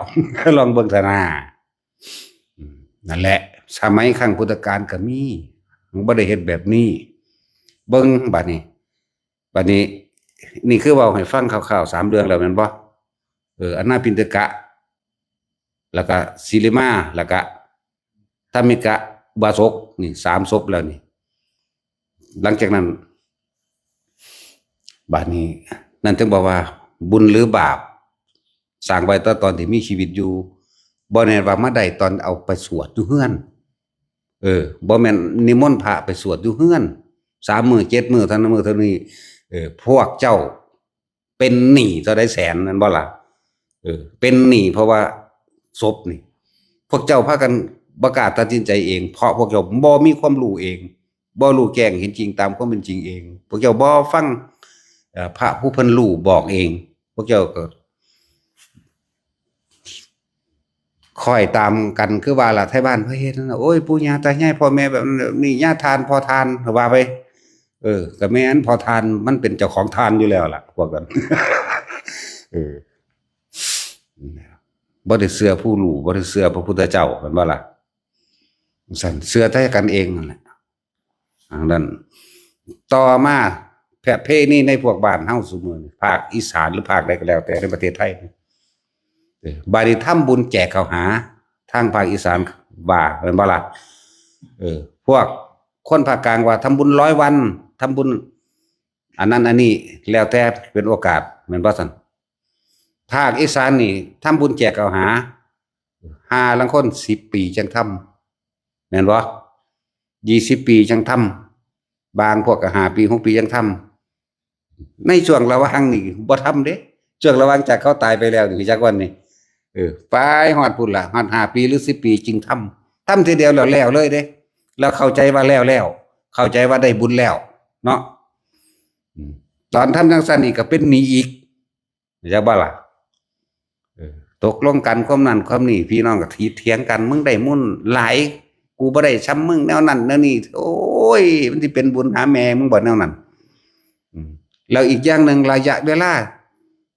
ລອງເບິ່ງຊະນາ. ອືມ ນັ້ນແຫຼະ ສະໄໝຄັ້ງພຸດທະການກໍມີ ມັນບໍ່ໄດ້ເຮັດແບບນີ້ ເບິ່ງບາດນີ້ ບາດນີ້ ນີ້ຄືເວົ້າໃຫ້ຟັງຄ່າວໆ ສາມເລື່ອງແລ້ວແມ່ນບໍ່? ເອີ ອະນາປິນຕະກະ ແລ້ວກະສິລິມາ ແລ້ວກະທຳມິກະອຸບາສົກ ນີ້ສາມສົບແລ້ວນີ້ ຫຼັງຈາກນັ້ນ ບາດນີ້ ນັ້ນຈຶ່ງບອກວ່າ ບຸນຫຼືບາບ ສ້າງໄວ້ແຕ່ຕອນທີ່ມີຊີວິດຢູ່ ບໍ່ແມ່ນວ່າມາໄດ້ຕອນເອົາໄປສວດຢູ່ເຮືອນ ເອີ ບໍ່ແມ່ນນິມົນພະໄປສວດຢູ່ເຮືອນ ສາມມື້ເຈັດມື້ ເທົ່ານັ້ນມື້ເທົ່ານີ້ ເອີ ພວກເຈົ້າ ເປັນໜີ້ເທົ່າໃດແສນ ແມ່ນບໍ່ລະ? ເອີ ເປັນໜີ້ເພາະວ່າສົບນີ້ ພວກເຈົ້າພາກັນບໍ່ກ້າຕັດສິນໃຈເອງ ເພາະພວກເຈົ້າບໍ່ມີຄວາມຮູ້ເອງ ບໍ່ຮູ້ແຈ້ງເຫັນຈິງຕາມຄວາມເປັນຈິງເອງ ພວກເຈົ້າບໍ່ຟັງ ເອີ ພະຜູ້ເພິ່ນຮູ້ບອກເອງ ພວກເຈົ້າກໍ ຄ້ອຍຕາມກັນ ຄືວ່າລະ ໄທບ້ານເພິ່ນເຮັດນັ້ນນະ ໂອ້ຍ ປູ່ຍ່າຕາຍາຍ ພໍ່ແມ່ແບບນັ້ນແບບນີ້ ຍາທ່ານ ພໍ່ທ່ານ ວ່າໄປ ເອີ ກໍແມ່ນ ພໍ່ທ່ານມັນເປັນເຈົ້າຂອງທ່ານຢູ່ແລ້ວລະ ພວກນັ້ນ ເອີ ບໍ່ໄດ້ເຊື່ອຜູ້ຮູ້ ບໍ່ໄດ້ເຊື່ອພະພຸດທະເຈົ້າ ແມ່ນບໍ່ລະ? ຊັ້ນ ເຊື່ອແຕ່ກັນເອງນັ້ນແຫຼະ. ອັນນັ້ນ ຕໍ່ມາ ປະເພນີໃນພວກບ້ານເຮົາຊຸມື້ນີ້ ພາກອີສານ ຫຼື ພາກໃດກໍແລ້ວແຕ່ໃນປະເທດໄທນີ້ ເອີ ບາດນີ້ທຳບຸນແຈກເຂົ້າຫາທາງພາກອີສານວ່າ ແມ່ນບໍ່ລະ? ເອີ ພວກຄົນພາກກາງວ່າທຳບຸນຮ້ອຍວັນ ທຳບຸນອັນນັ້ນອັນນີ້ ແລ້ວແຕ່ເປັນໂອກາດ ແມ່ນບໍ່ຊັ້ນ? ພາກອີສານນີ້ທຳບຸນແຈກເຂົ້າຫາ ຫ້າລາງຄົນສິບປີຈັ່ງທຳ ແມ່ນບໍ່? ຊາວປີຈັ່ງທຳ ບາງພວກກໍຫ້າປີ ຫົກປີຈັ່ງທຳ ໃນຊ່ວງລະຫວ່າງນີ້ບໍ່ທຳເດ້ ຊ່ວງລະຫວ່າງຈາກເຂົາຕາຍໄປແລ້ວນີ້ ຈັກວັນນີ້ ເອີ ໄປຮອດພຸ້ນລະ ຮອດຫ້າປີ ຫຼື ສິບປີຈຶ່ງທຳ ທຳເທື່ອດຽວແລ້ວ ແລ້ວເລີຍເດ້ ແລ້ວເຂົ້າໃຈວ່າແລ້ວແລ້ວ ເຂົ້າໃຈວ່າໄດ້ບຸນແລ້ວເນາະ ອືມ ຕອນທຳຈັ່ງຊັ້ນອີກກໍເປັນໜີ້ອີກ ເຈົ້າວ່າລະ ເອີ ຕົກລົງກັນຄວາມນັ້ນຄວາມນີ້ ພີ່ນ້ອງກໍຖຽງກັນ ມຶງໄດ້ບຸນຫຼາຍ ກູບໍ່ໄດ້ຊ່ຳມຶງ ແນວນັ້ນແນວນີ້ ໂອ້ຍ ມັນຊິເປັນບຸນຫາແມ່ມຶງບໍ່ ແນວນັ້ນ ອືມ ແລ້ວອີກຢ່າງໜຶ່ງ ໄລຍະເວລາ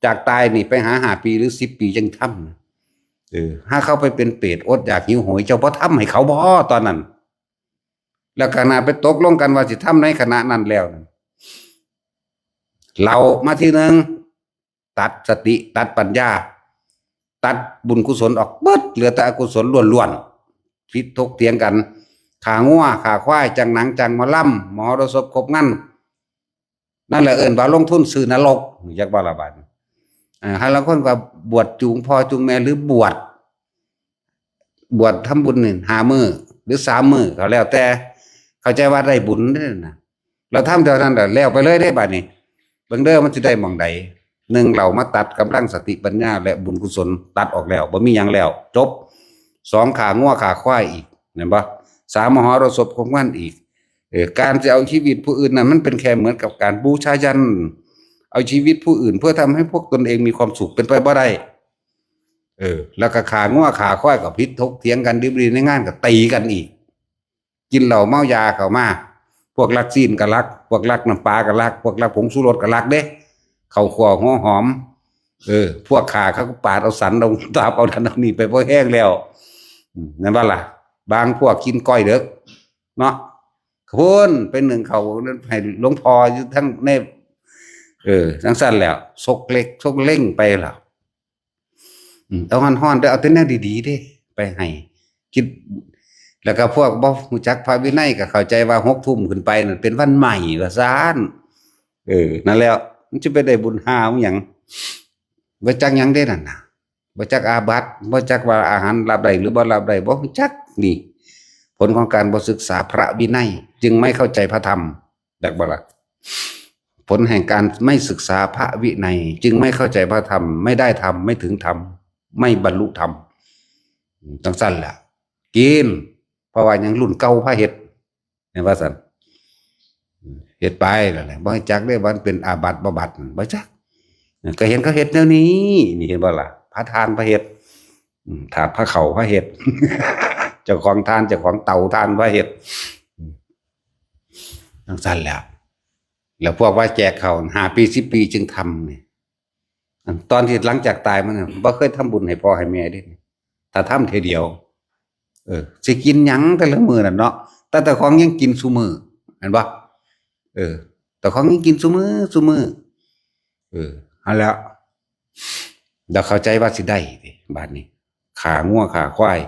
ຈາກຕາຍນີ້ໄປຫາຫ້າປີ ຫຼື ສິບປີຈັ່ງທຳ ເອີ ຫາເຂົາໄປເປັນເປດ ອົດຢາກຫິວໂຫຍ ເຈົ້າບໍ່ທຳໃຫ້ເຂົາບໍ່ ຕອນນັ້ນ ແລ້ວຂະໜາດໄປຕົກລົງກັນວ່າຊິທຳໃນຂະນະນັ້ນແລ້ວ ເລົ່າມາທີໜຶ່ງ ຕັດສະຕິ ຕັດປັນຍາ ຕັດບຸນກຸສົນອອກເບິດ ເຫຼືອແຕ່ອະກຸສົນລ້ວນໆ ຜິດຖົກຖຽງກັນ ຂ້າງົວຂ້າຄວາຍ ຈ້າງໜັງຈ້າງໝໍລຳ ມະຫໍລະສົບຄົບງັນ ນັ້ນແຫຼະເອີ້ນວ່າລົງທຶນຊື້ນະລົກ ຮູ້ຈັກບໍ່ລະບາດນີ້ ເອີ ຫາລາງຄົນກໍບວດຈູງພໍ່ຈູງແມ່ ຫຼື ບວດ ບວດທຳບຸນນີ້ຫ້າມື້ ຫຼື ສາມມື້ ກໍແລ້ວແຕ່ ເຂົ້າໃຈວ່າໄດ້ບຸນເດ້ນະ ແລ້ວທຳເທົ່ານັ້ນແລ້ວ ແລ້ວໄປເລີຍເດ້ບາດນີ້ ເບິ່ງເດີ ມັນຊິໄດ້ໝ່ອງໃດ ໜຶ່ງ ເຫຼົ້າມາຕັດກຳລັງສະຕິປັນຍາ ແລະ ບຸນກຸສົນຕັດອອກແລ້ວ ບໍ່ມີຫຍັງແລ້ວ ຈົບ ສອງ ຂ້າງົວຂ້າຄວາຍອີກ ແມ່ນບໍ່? ສາມ ມະຫໍລະສົບຄົບງັນອີກ ເອີ ການຈະເອົາຊີວິດຜູ້ອື່ນນັ້ນ ມັນເປັນແຄ່ເໝືອນກັບການບູຊາຢັນ ເອົາຊີວິດຜູ້ອື່ນເພື່ອທຳໃຫ້ພວກຕົນເອງມີຄວາມສຸກ ເປັນໄປບໍ່ໄດ້ ເອີ ແລ້ວກໍຂ້າງົວຂ້າຄວາຍກໍຜິດຖົກຖຽງກັນ ດິບດີໃນງານກໍຕີກັນອີກ ກິນເຫຼົ້າເມົາຢາເຂົ້າມາ ພວກລັກຊີ້ນກໍລັກ ພວກລັກນ້ຳປາກໍລັກ ພວກລັກຜົງຊູລົດກໍລັກເດ້ ເຂົ້າຂົ້ວຫົວຫອມ ເອີ ພວກຂ້າເຂົາກໍປາດເອົາສັນເອົາຕັບເອົານັ້ນເອົານີ້ໄປພໍແຮງແລ້ວ ອືມ ແມ່ນບໍ່ລະ? ບາງພວກກິນກ້ອຍເດິກເນາະ ພຸ້ນ ໄປໜຶ້ງເຂົ້າໃຫ້ຫຼວງພໍ່ຢູ່ທາງໃນ ເອີ ຈັ່ງຊັ້ນແລ້ວ ສົກເລັກສົກເລັງໄປແລ້ວ ອືມ ເອົາຮ້ອນໆ ແຕ່ເອົາແຕ່ແນວດີໆເດ້ ໄປໃຫ້ກິນ ແລ້ວກໍພວກບໍ່ຮູ້ຈັກພະວິໄນກໍເຂົ້າໃຈວ່າຫົກທຸ່ມຂຶ້ນໄປນັ້ນເປັນວັນໃໝ່ວ່າຊັ້ນ ເອີ ນັ້ນແຫຼະ ມັນຈະໄປໄດ້ບຸນຫາຫຍັງ ບໍ່ຈັກຫຍັງເດ້ນັ້ນນະ ບໍ່ຈັກອາບັດ ບໍ່ຈັກວ່າອາຫານລາບໄດ້ ຫຼື ບໍ່ລາບໄດ້ ບໍ່ຮູ້ຈັກ ນີ້ ຜົນຂອງການບໍ່ສຶກສາພະວິໄນ ຈຶ່ງໄມ່ເຂົ້າໃຈພະທຳ ຈັກບໍ່ລະ? ຜົນແຫ່งการไม่ศึกษาพระวินัย จึงไม่เข้าใจพระธรรม ไม่ได้ธรรม ไม่ถึงธรรม ไม่บรรลุธรรม จั่งซั้นแหละ กิน เพราะว่ายังรุ่นเก่าพาเฮ็ด แม่นว่าซั่น เฮ็ดไปนั่นแหละ บ่จักเด้ว่ามันเป็นอาบัติบ่บัติ บ่จัก ก็เห็นเขาเฮ็ดแนวนี้ นี่เห็นบ่ล่ะ พาทานพาเฮ็ด อืม ถาดพาเข้าพาเฮ็ด เจ้าของทาน เจ้าของเตาทานพาเฮ็ด อืม จั่งซั้นแหละ แล้วพวกว่าแจกข้าวห้าปี สิบปี จึงทำนี่ อันตอนที่หลังจากตายมาเนี่ย บ่เคยทำบุญให้พ่อให้แม่เด้ ถ้าทำเทื่อเดียว เออ สิกินหยังแต่ละมื้อนั่นเนาะ แต่เจ้าของยังกินซุมื้อ แม่นบ่ เออ เจ้าของยังกินซุมื้อ ซุมื้อ เออ หั้นแหล้ว แล้วเข้าใจว่าสิได้ติ บาดนี้ ฆ่างัวฆ่าควาย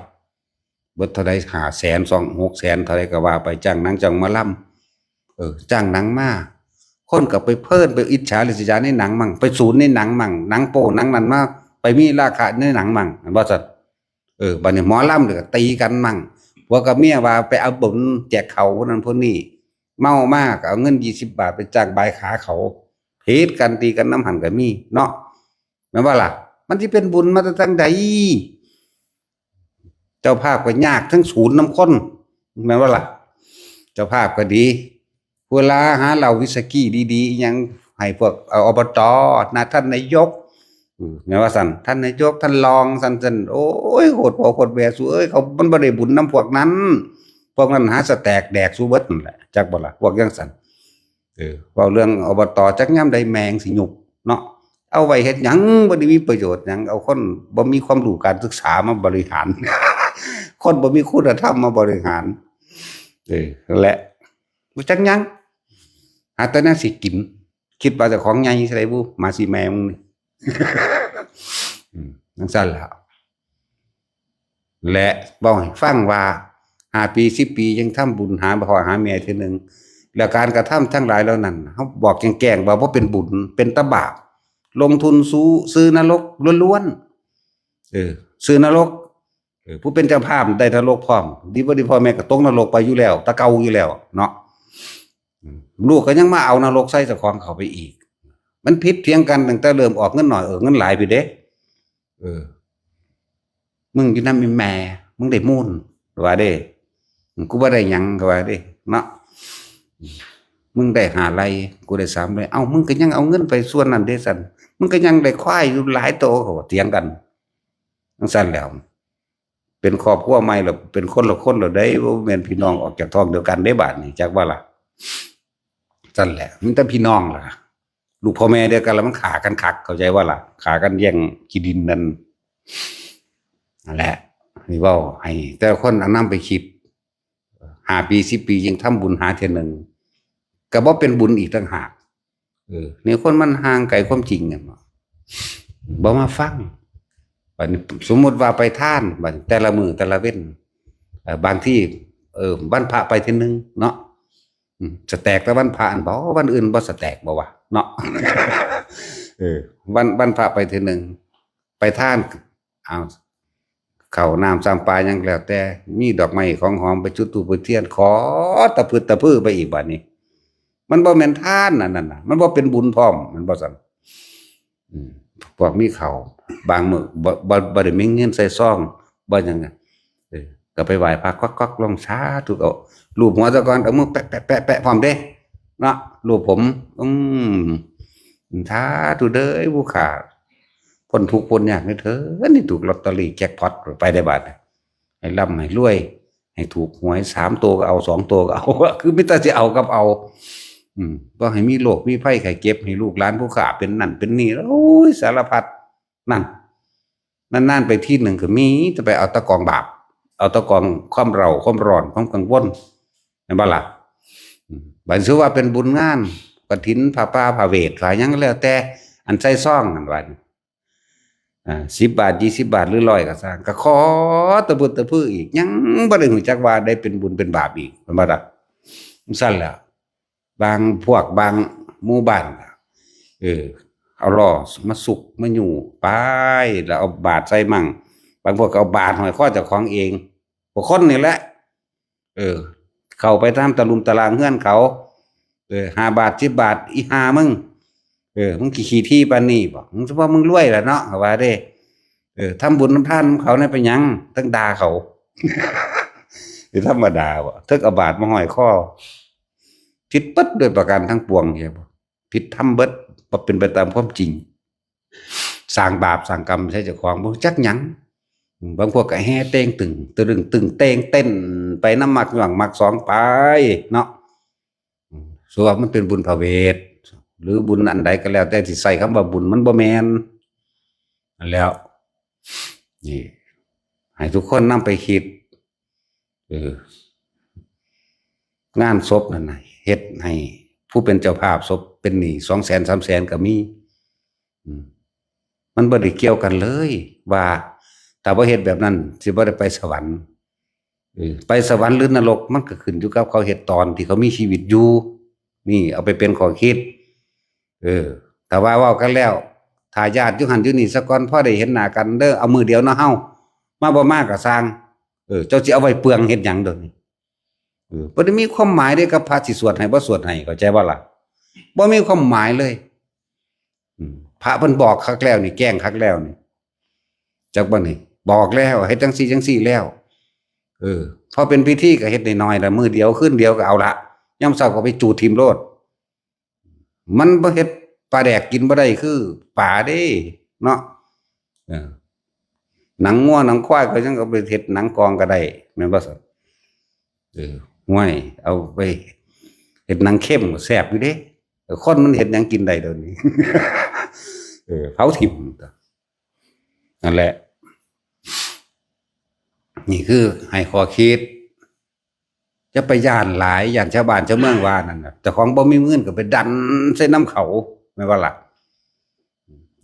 เบิดเท่าใด ห้าแสน สอง หกแสน เท่าใดก็ว่าไป จ้างหนังจ้างหมอลำ เออ จ้างหนังมา คนก็ไปเพลิน ไปอิจฉาริษยาในหนังมั่ง ไปสูนในหนังมั่ง หนังโป๊หนังนั่นมา ไปมีราคะในหนังมั่ง แม่นบ่ซั่น เออ บัดนี้หมอลำนี่ก็ตีกันมั่ง ผัวกับเมียว่าไปเอาบุญแจกข้าวผู้นั้นผู้นี้ เมามาก็เอาเงินยี่สิบบาทไปจ้างบายขาเขา ผิดกัน ตีกันนำหั่นก็มีเนาะ แม่นบ่ล่ะ มันสิเป็นบุญมาแต่ทางใด เจ้าภาพก็ยากทั้งสูนนำคน แม่นบ่ล่ะ เจ้าภาพก็ดี เวลาหาเหล้าวิสกี้ดีๆ อิหยังให้พวก เอ่อ อบต นะ ท่านนายก อืม แม่นว่าซั่น ท่านนายก ท่านรอง ซั่นๆ โอ้ย โคตรพ่อโคตรแม่สูเอ้ย เขา มันบ่ได้บุญนำพวกนั้น พวกนั้นหาสแต็กแดกสูเบิดนั่นแหละ จักบ่ล่ะ พวกจั่งซั้น เออ เว้าเรื่อง อบต จักยามใดแม่งสิยุบเนาะ เอาไว้เฮ็ดหยัง บ่ได้มีประโยชน์หยัง เอาคนบ่มีความรู้การศึกษามาบริหาร คนบ่มีคุณธรรมมาบริหาร เออ นั่นแหละ บ่จักหยัง หาแต่แนวสิกิน ຄິດວ່າເຈົ້າຂອງໃຫຍ່ຊະໃດບຸ ໝາຊິແມ່ມຶງນີ້ ອືມ ຈັ່ງຊັ້ນແຫຼະ ແລະ ເວົ້າໃຫ້ຟັງວ່າ ຫ້າປີ ສິບປີ ຍັງທຳບຸນຫາພໍ່ຫາແມ່ເທື່ອໜຶ່ງ ແລ້ວການກະທຳທັງຫຼາຍເຫຼົ່ານັ້ນ ເຮົາບອກແຈ້ງໆວ່າບໍ່ເປັນບຸນ ເປັນແຕ່ບາບ ລົງທຶນສູ່ ຊື່ນະລົກລ້ວນໆ ເອີ ຊື່ນະລົກ ເອີ ຜູ້ເປັນເຈົ້າພາບໄດ້ນະລົກພ້ອມ ດີບໍ່ດີພໍ່ແມ່ກໍຕົກນະລົກໄປຢູ່ແລ້ວ ແຕ່ເກົ່າຢູ່ແລ້ວເນາະ ອືມ ລູກກໍຍັງມາເອົານະລົກໃສ່ເຈົ້າຂອງເຂົ້າໄປອີກ ມັນຜິດຖຽງກັນຕັ້ງແຕ່ເລີ່ມອອກເງິນໜ້ອຍ ເອີ ເງິນຫຼາຍພຸ້ນເດ້ ເອີ ມຶງຢູ່ນຳອີ່ແມ່ ມຶງໄດ້ມູນ ວ່າເດ້ ກູບໍ່ໄດ້ຫຍັງ ກໍວ່າເດ້ເນາະ ມຶງໄດ້ຫ້າໄລ່ ກູໄດ້ສາມໄລ່ ເອົ້າ ມຶງກໍຍັງເອົາເງິນໄປສ່ວນນັ້ນເດ້ຊັ້ນ ມຶງກໍຍັງໄດ້ຄວາຍຢູ່ຫຼາຍໂຕ ເຂົາກໍຖຽງກັນຈັ່ງຊັ້ນແຫຼະ ເປັນຄອບຄົວໃໝ່ແລ້ວ ເປັນຄົນລະຄົນແລ້ວເດ້ ບໍ່ແມ່ນພີ່ນ້ອງອອກຈາກທ້ອງດຽວກັນເດ້ບາດນີ້ ຈັກວ່າລະ ຊັ້ນແຫຼະ ມີແຕ່ພີ່ນ້ອງລະ ລູກພໍ່ແມ່ດຽວກັນລະ ມັນຂ້າກັນຄັກ ເຂົ້າໃຈບໍ່ລະ ຂ້າກັນແຍ່ງທີ່ດິນນັ້ນ ນັ້ນແຫຼະ ນີ້ເວົ້າໃຫ້ແຕ່ລະຄົນເອົານຳໄປຄິດ ຫ້າປີ ສິບປີ ຈຶ່ງທຳບຸນຫາເທື່ອໜຶ່ງ ກໍບໍ່ເປັນບຸນອີກຕ່າງຫາກ ເອີ ນີ້ຄົນມັນຫ່າງໄກຄວາມຈິງ ແມ່ນບໍ່ ບໍ່ມາຟັງ ບັດນີ້ສົມມຸດວ່າໄປທານ ບັດນີ້ແຕ່ລະມື້ແຕ່ລະເວັນ ເອີ ບາງທີ ເອີ ວັນພະໄປເທື່ອໜຶ່ງເນາະ ອືມ ສະແຕກແຕ່ວັນພະຫັ້ນບໍ ວັນອື່ນບໍ່ສະແຕກບໍ່ວະເນາະ ເອີ ວັນ ວັນພະໄປເທື່ອໜຶ່ງ ໄປທານ ເອົາ ເຂົ້ານ້ຳຊຳປາຫຍັງແລ້ວແຕ່ ມີດອກໄມ້ຂອງຫອມ ໄປຈຸດທູບຈູດທຽນ ຂໍຕະພຶດຕະພືໄປອີກບາດນີ້ ມັນບໍ່ແມ່ນທານອັນນັ້ນນະ ມັນບໍ່ເປັນບຸນພ້ອມ ແມ່ນບໍ່ຊັ້ນ? ອືມ ພວກມີເຂົ້າ ບາງມື້ ບໍ່ ບໍ່ ບໍ່ໄດ້ມີເງິນໃສ່ຊອງ ບໍ່ຫຍັງ ເອີ ກໍໄປໄຫວ້ພະກວັກໆລົງ ສາທຸ ເອົາ ລູບຫົວຊະກ່ອນ ເອົາມືແປະໆໆໆ ພ້ອມເດ້ ເນາະ ລູບຜົມ ອືມ ສາທຸເດີ ຜູ້ຂ້າ ພົ້ນທຸກພົ້ນຍາກເທີ້ນ ໃຫ້ຖືກລອດເຕີຣີແຈັກພອດໄປໄດ້ບາດ ໃຫ້ລ່ຳໃຫ້ລວຍ ໃຫ້ຖືກຫວຍສາມໂຕກໍເອົາ ສອງໂຕກໍເອົາ ຄືມີແຕ່ຊິເອົາກັບເອົາ ອືມ ບໍ່ໃຫ້ມີໂລກມີໄພໄຂ້ເຈັບ ໃຫ້ລູກຫຼານຜູ້ຂ້າເປັນນັ້ນເປັນນີ້ ໂອ້ຍ ສາລະພັດ ນັ້ນ ນານໆໄປທີໜຶ່ງກໍມີ ແຕ່ໄປເອົາແຕ່ກອງບາບ ເອົາແຕ່ກອງຄວາມເຣົາຄວາມຮ້ອນຄວາມກັງວົນ ແມ່ນບໍ່ລະ? ອືມ ບັດຖືວ່າເປັນບຸນງານກະຖິນ ຜ້າປ່າ ຜ້າເວດ ຜ້າຫຍັງກໍແລ້ວແຕ່ ອັນໃສ່ຊອງຫັ້ນວ່າ ອ່າ ສິບບາດ ຊາວບາດ ຫຼື ຮ້ອຍ ກໍຊ່າງ ກໍຂໍຕະບຶດຕະພຶອີກ ຍັງບໍ່ໄດ້ຮູ້ຈັກວ່າໄດ້ເປັນບຸນເປັນບາບອີກ ແມ່ນບໍ່ລະ? ຈັ່ງຊັ້ນແຫຼະ ບາງພວກບາງໝູ່ບ້ານ ເອີ ເອົາລໍ້ມາຊຸກມາຍູ້ໄປ ແລ້ວເອົາບາດໃສ່ມັ້ງ ບາງພວກກໍເອົາບາດຫ້ອຍຄໍເຈົ້າຂອງເອງ ພວກຄົນນີ້ແຫຼະ ເອີ ເຂົ້າໄປຕາມຕະຫຼຸມຕະລາງເຮືອນເຂົາ ເອີ ຫ້າບາດ ສິບບາດ ອີຫ່າມຶງ ເອີ ມຶງຂີ້ຖີ່ທີປານນີ້ບໍ? ມຶງສະເພາະມຶງລວຍລະເນາະ ເຂົາວ່າເດ້ ເອີ ທຳບຸນທຳທານນຳເຂົາແດ່ ເປັນຫຍັງ ທັງດ່າເຂົາ ຊິທຳມະດາບໍ? ເຖິງເອົາບາດມາຫ້ອຍຄໍ ຜິດເບິດໂດຍປະການທັງປວງ ເຫັນບໍ່? ຜິດທຳເບິດ ບໍ່ເປັນໄປຕາມຄວາມຈິງ ສ້າງບາບສ້າງກຳໃສ່ເຈົ້າຂອງ ບໍ່ຮູ້ຈັກຫຍັງ ບາງພວກກໍແຫ່ເຕ່ງຕຶງ ຕະລຶງຕຶງເຕ່ງເຕັ້ນໄປນຳໝາກຫຍ້ວງໝາກສອງໄປເນາະ ສ່ວນວ່າມັນເປັນບຸນພະເວດ ຫຼື ບຸນອັນໃດກໍແລ້ວແຕ່ທີ່ໃຊ້ຄຳວ່າບຸນ ມັນບໍ່ແມ່ນ ນັ້ນແຫຼະ ນີ້ ໃຫ້ທຸກຄົນນຳໄປຄິດ ເອີ ງານສົບນັ້ນນະ ເຮັດໃຫ້ຜູ້ເປັນເຈົ້າພາບສົບເປັນໜີ້ສອງແສນ ສາມແສນກໍມີ ອືມ ມັນບໍ່ໄດ້ກ່ຽວກັນເລີຍວ່າ ຖ້າບໍ່ເຮັດແບບນັ້ນ ຊິບໍ່ໄດ້ໄປສະຫວັນ ເອີ ໄປສະຫວັນ ຫຼື ນະລົກ ມັນກໍຂຶ້ນຢູ່ກັບເຂົາເຮັດຕອນທີ່ເຂົາມີຊີວິດຢູ່ ນີ້ເອົາໄປເປັນຂໍ້ຄິດ ເອີ ຖ້າວ່າເວົ້າກັນແລ້ວ ຖ້າຍາດຢູ່ຫັ້ນຢູ່ນີ້ສາກ່ອນ ພໍໄດ້ເຫັນໜ້າກັນເດີ ເອົາມື້ດຽວເນາະເຮົາ ມາບໍ່ມາກໍຊ່າງ ເອີ ເຈົ້າຊິເອົາໄວ້ເປືອງເຮັດຫຍັງໂດຍນີ້ ເອີ ບໍ່ໄດ້ມີຄວາມໝາຍເດ້ກັບພະຊິສວດໃຫ້ບໍ່ສວດໃຫ້ ເຂົ້າໃຈບໍ່ລະ? ບໍ່ມີຄວາມໝາຍເລີຍ ອືມ ພະເພິ່ນບອກຄັກແລ້ວນີ້ ແກ້ງຄັກແລ້ວນີ້ ຈັກບັດນີ້ ບອກແລ້ວ ເຮັດຈັ່ງຊີ້ຈັ່ງຊີ້ແລ້ວ ເອີ ພໍເປັນພິທີກໍເຮັດໜ້ອຍໆລະ ມື້ດຽວຄືນດຽວກໍເອົາລະ ຍາມເຊົ້າກໍໄປຈູດຖິ້ມໂລດ ມັນບໍ່ເຮັດປາແດກກິນບໍ່ໄດ້ຄືປາເດ້ເນາະ ເອີ ໜັງງົວໜັງຄວາຍກໍຍັງເອົາໄປເຮັດໜັງກອງກໍໄດ້ ແມ່ນບໍ່ຊັ້ນ? ເອີ ຫ້ວຍ ເອົາໄປເຮັດໜັງເຄັມກໍແຊບຢູ່ເດ້ ເອີ ຄົນມັນເຮັດຫຍັງກິນໄດ້ດຽວນີ້ ເອີ ເຜົາຖິ້ມ ນັ້ນແຫຼະ ນີ້ຄືໃຫ້ຂໍ້ຄິດ ຢ່າໄປຢ້ານຫຼາຍ ຢ້ານຊາວບ້ານຊາວເມືອງວ່ານັ້ນນະ ເຈົ້າຂອງບໍ່ມີເງິນກໍໄປດັນໃສ່ນຳເຂົາ ແມ່ນບໍ່ລະ?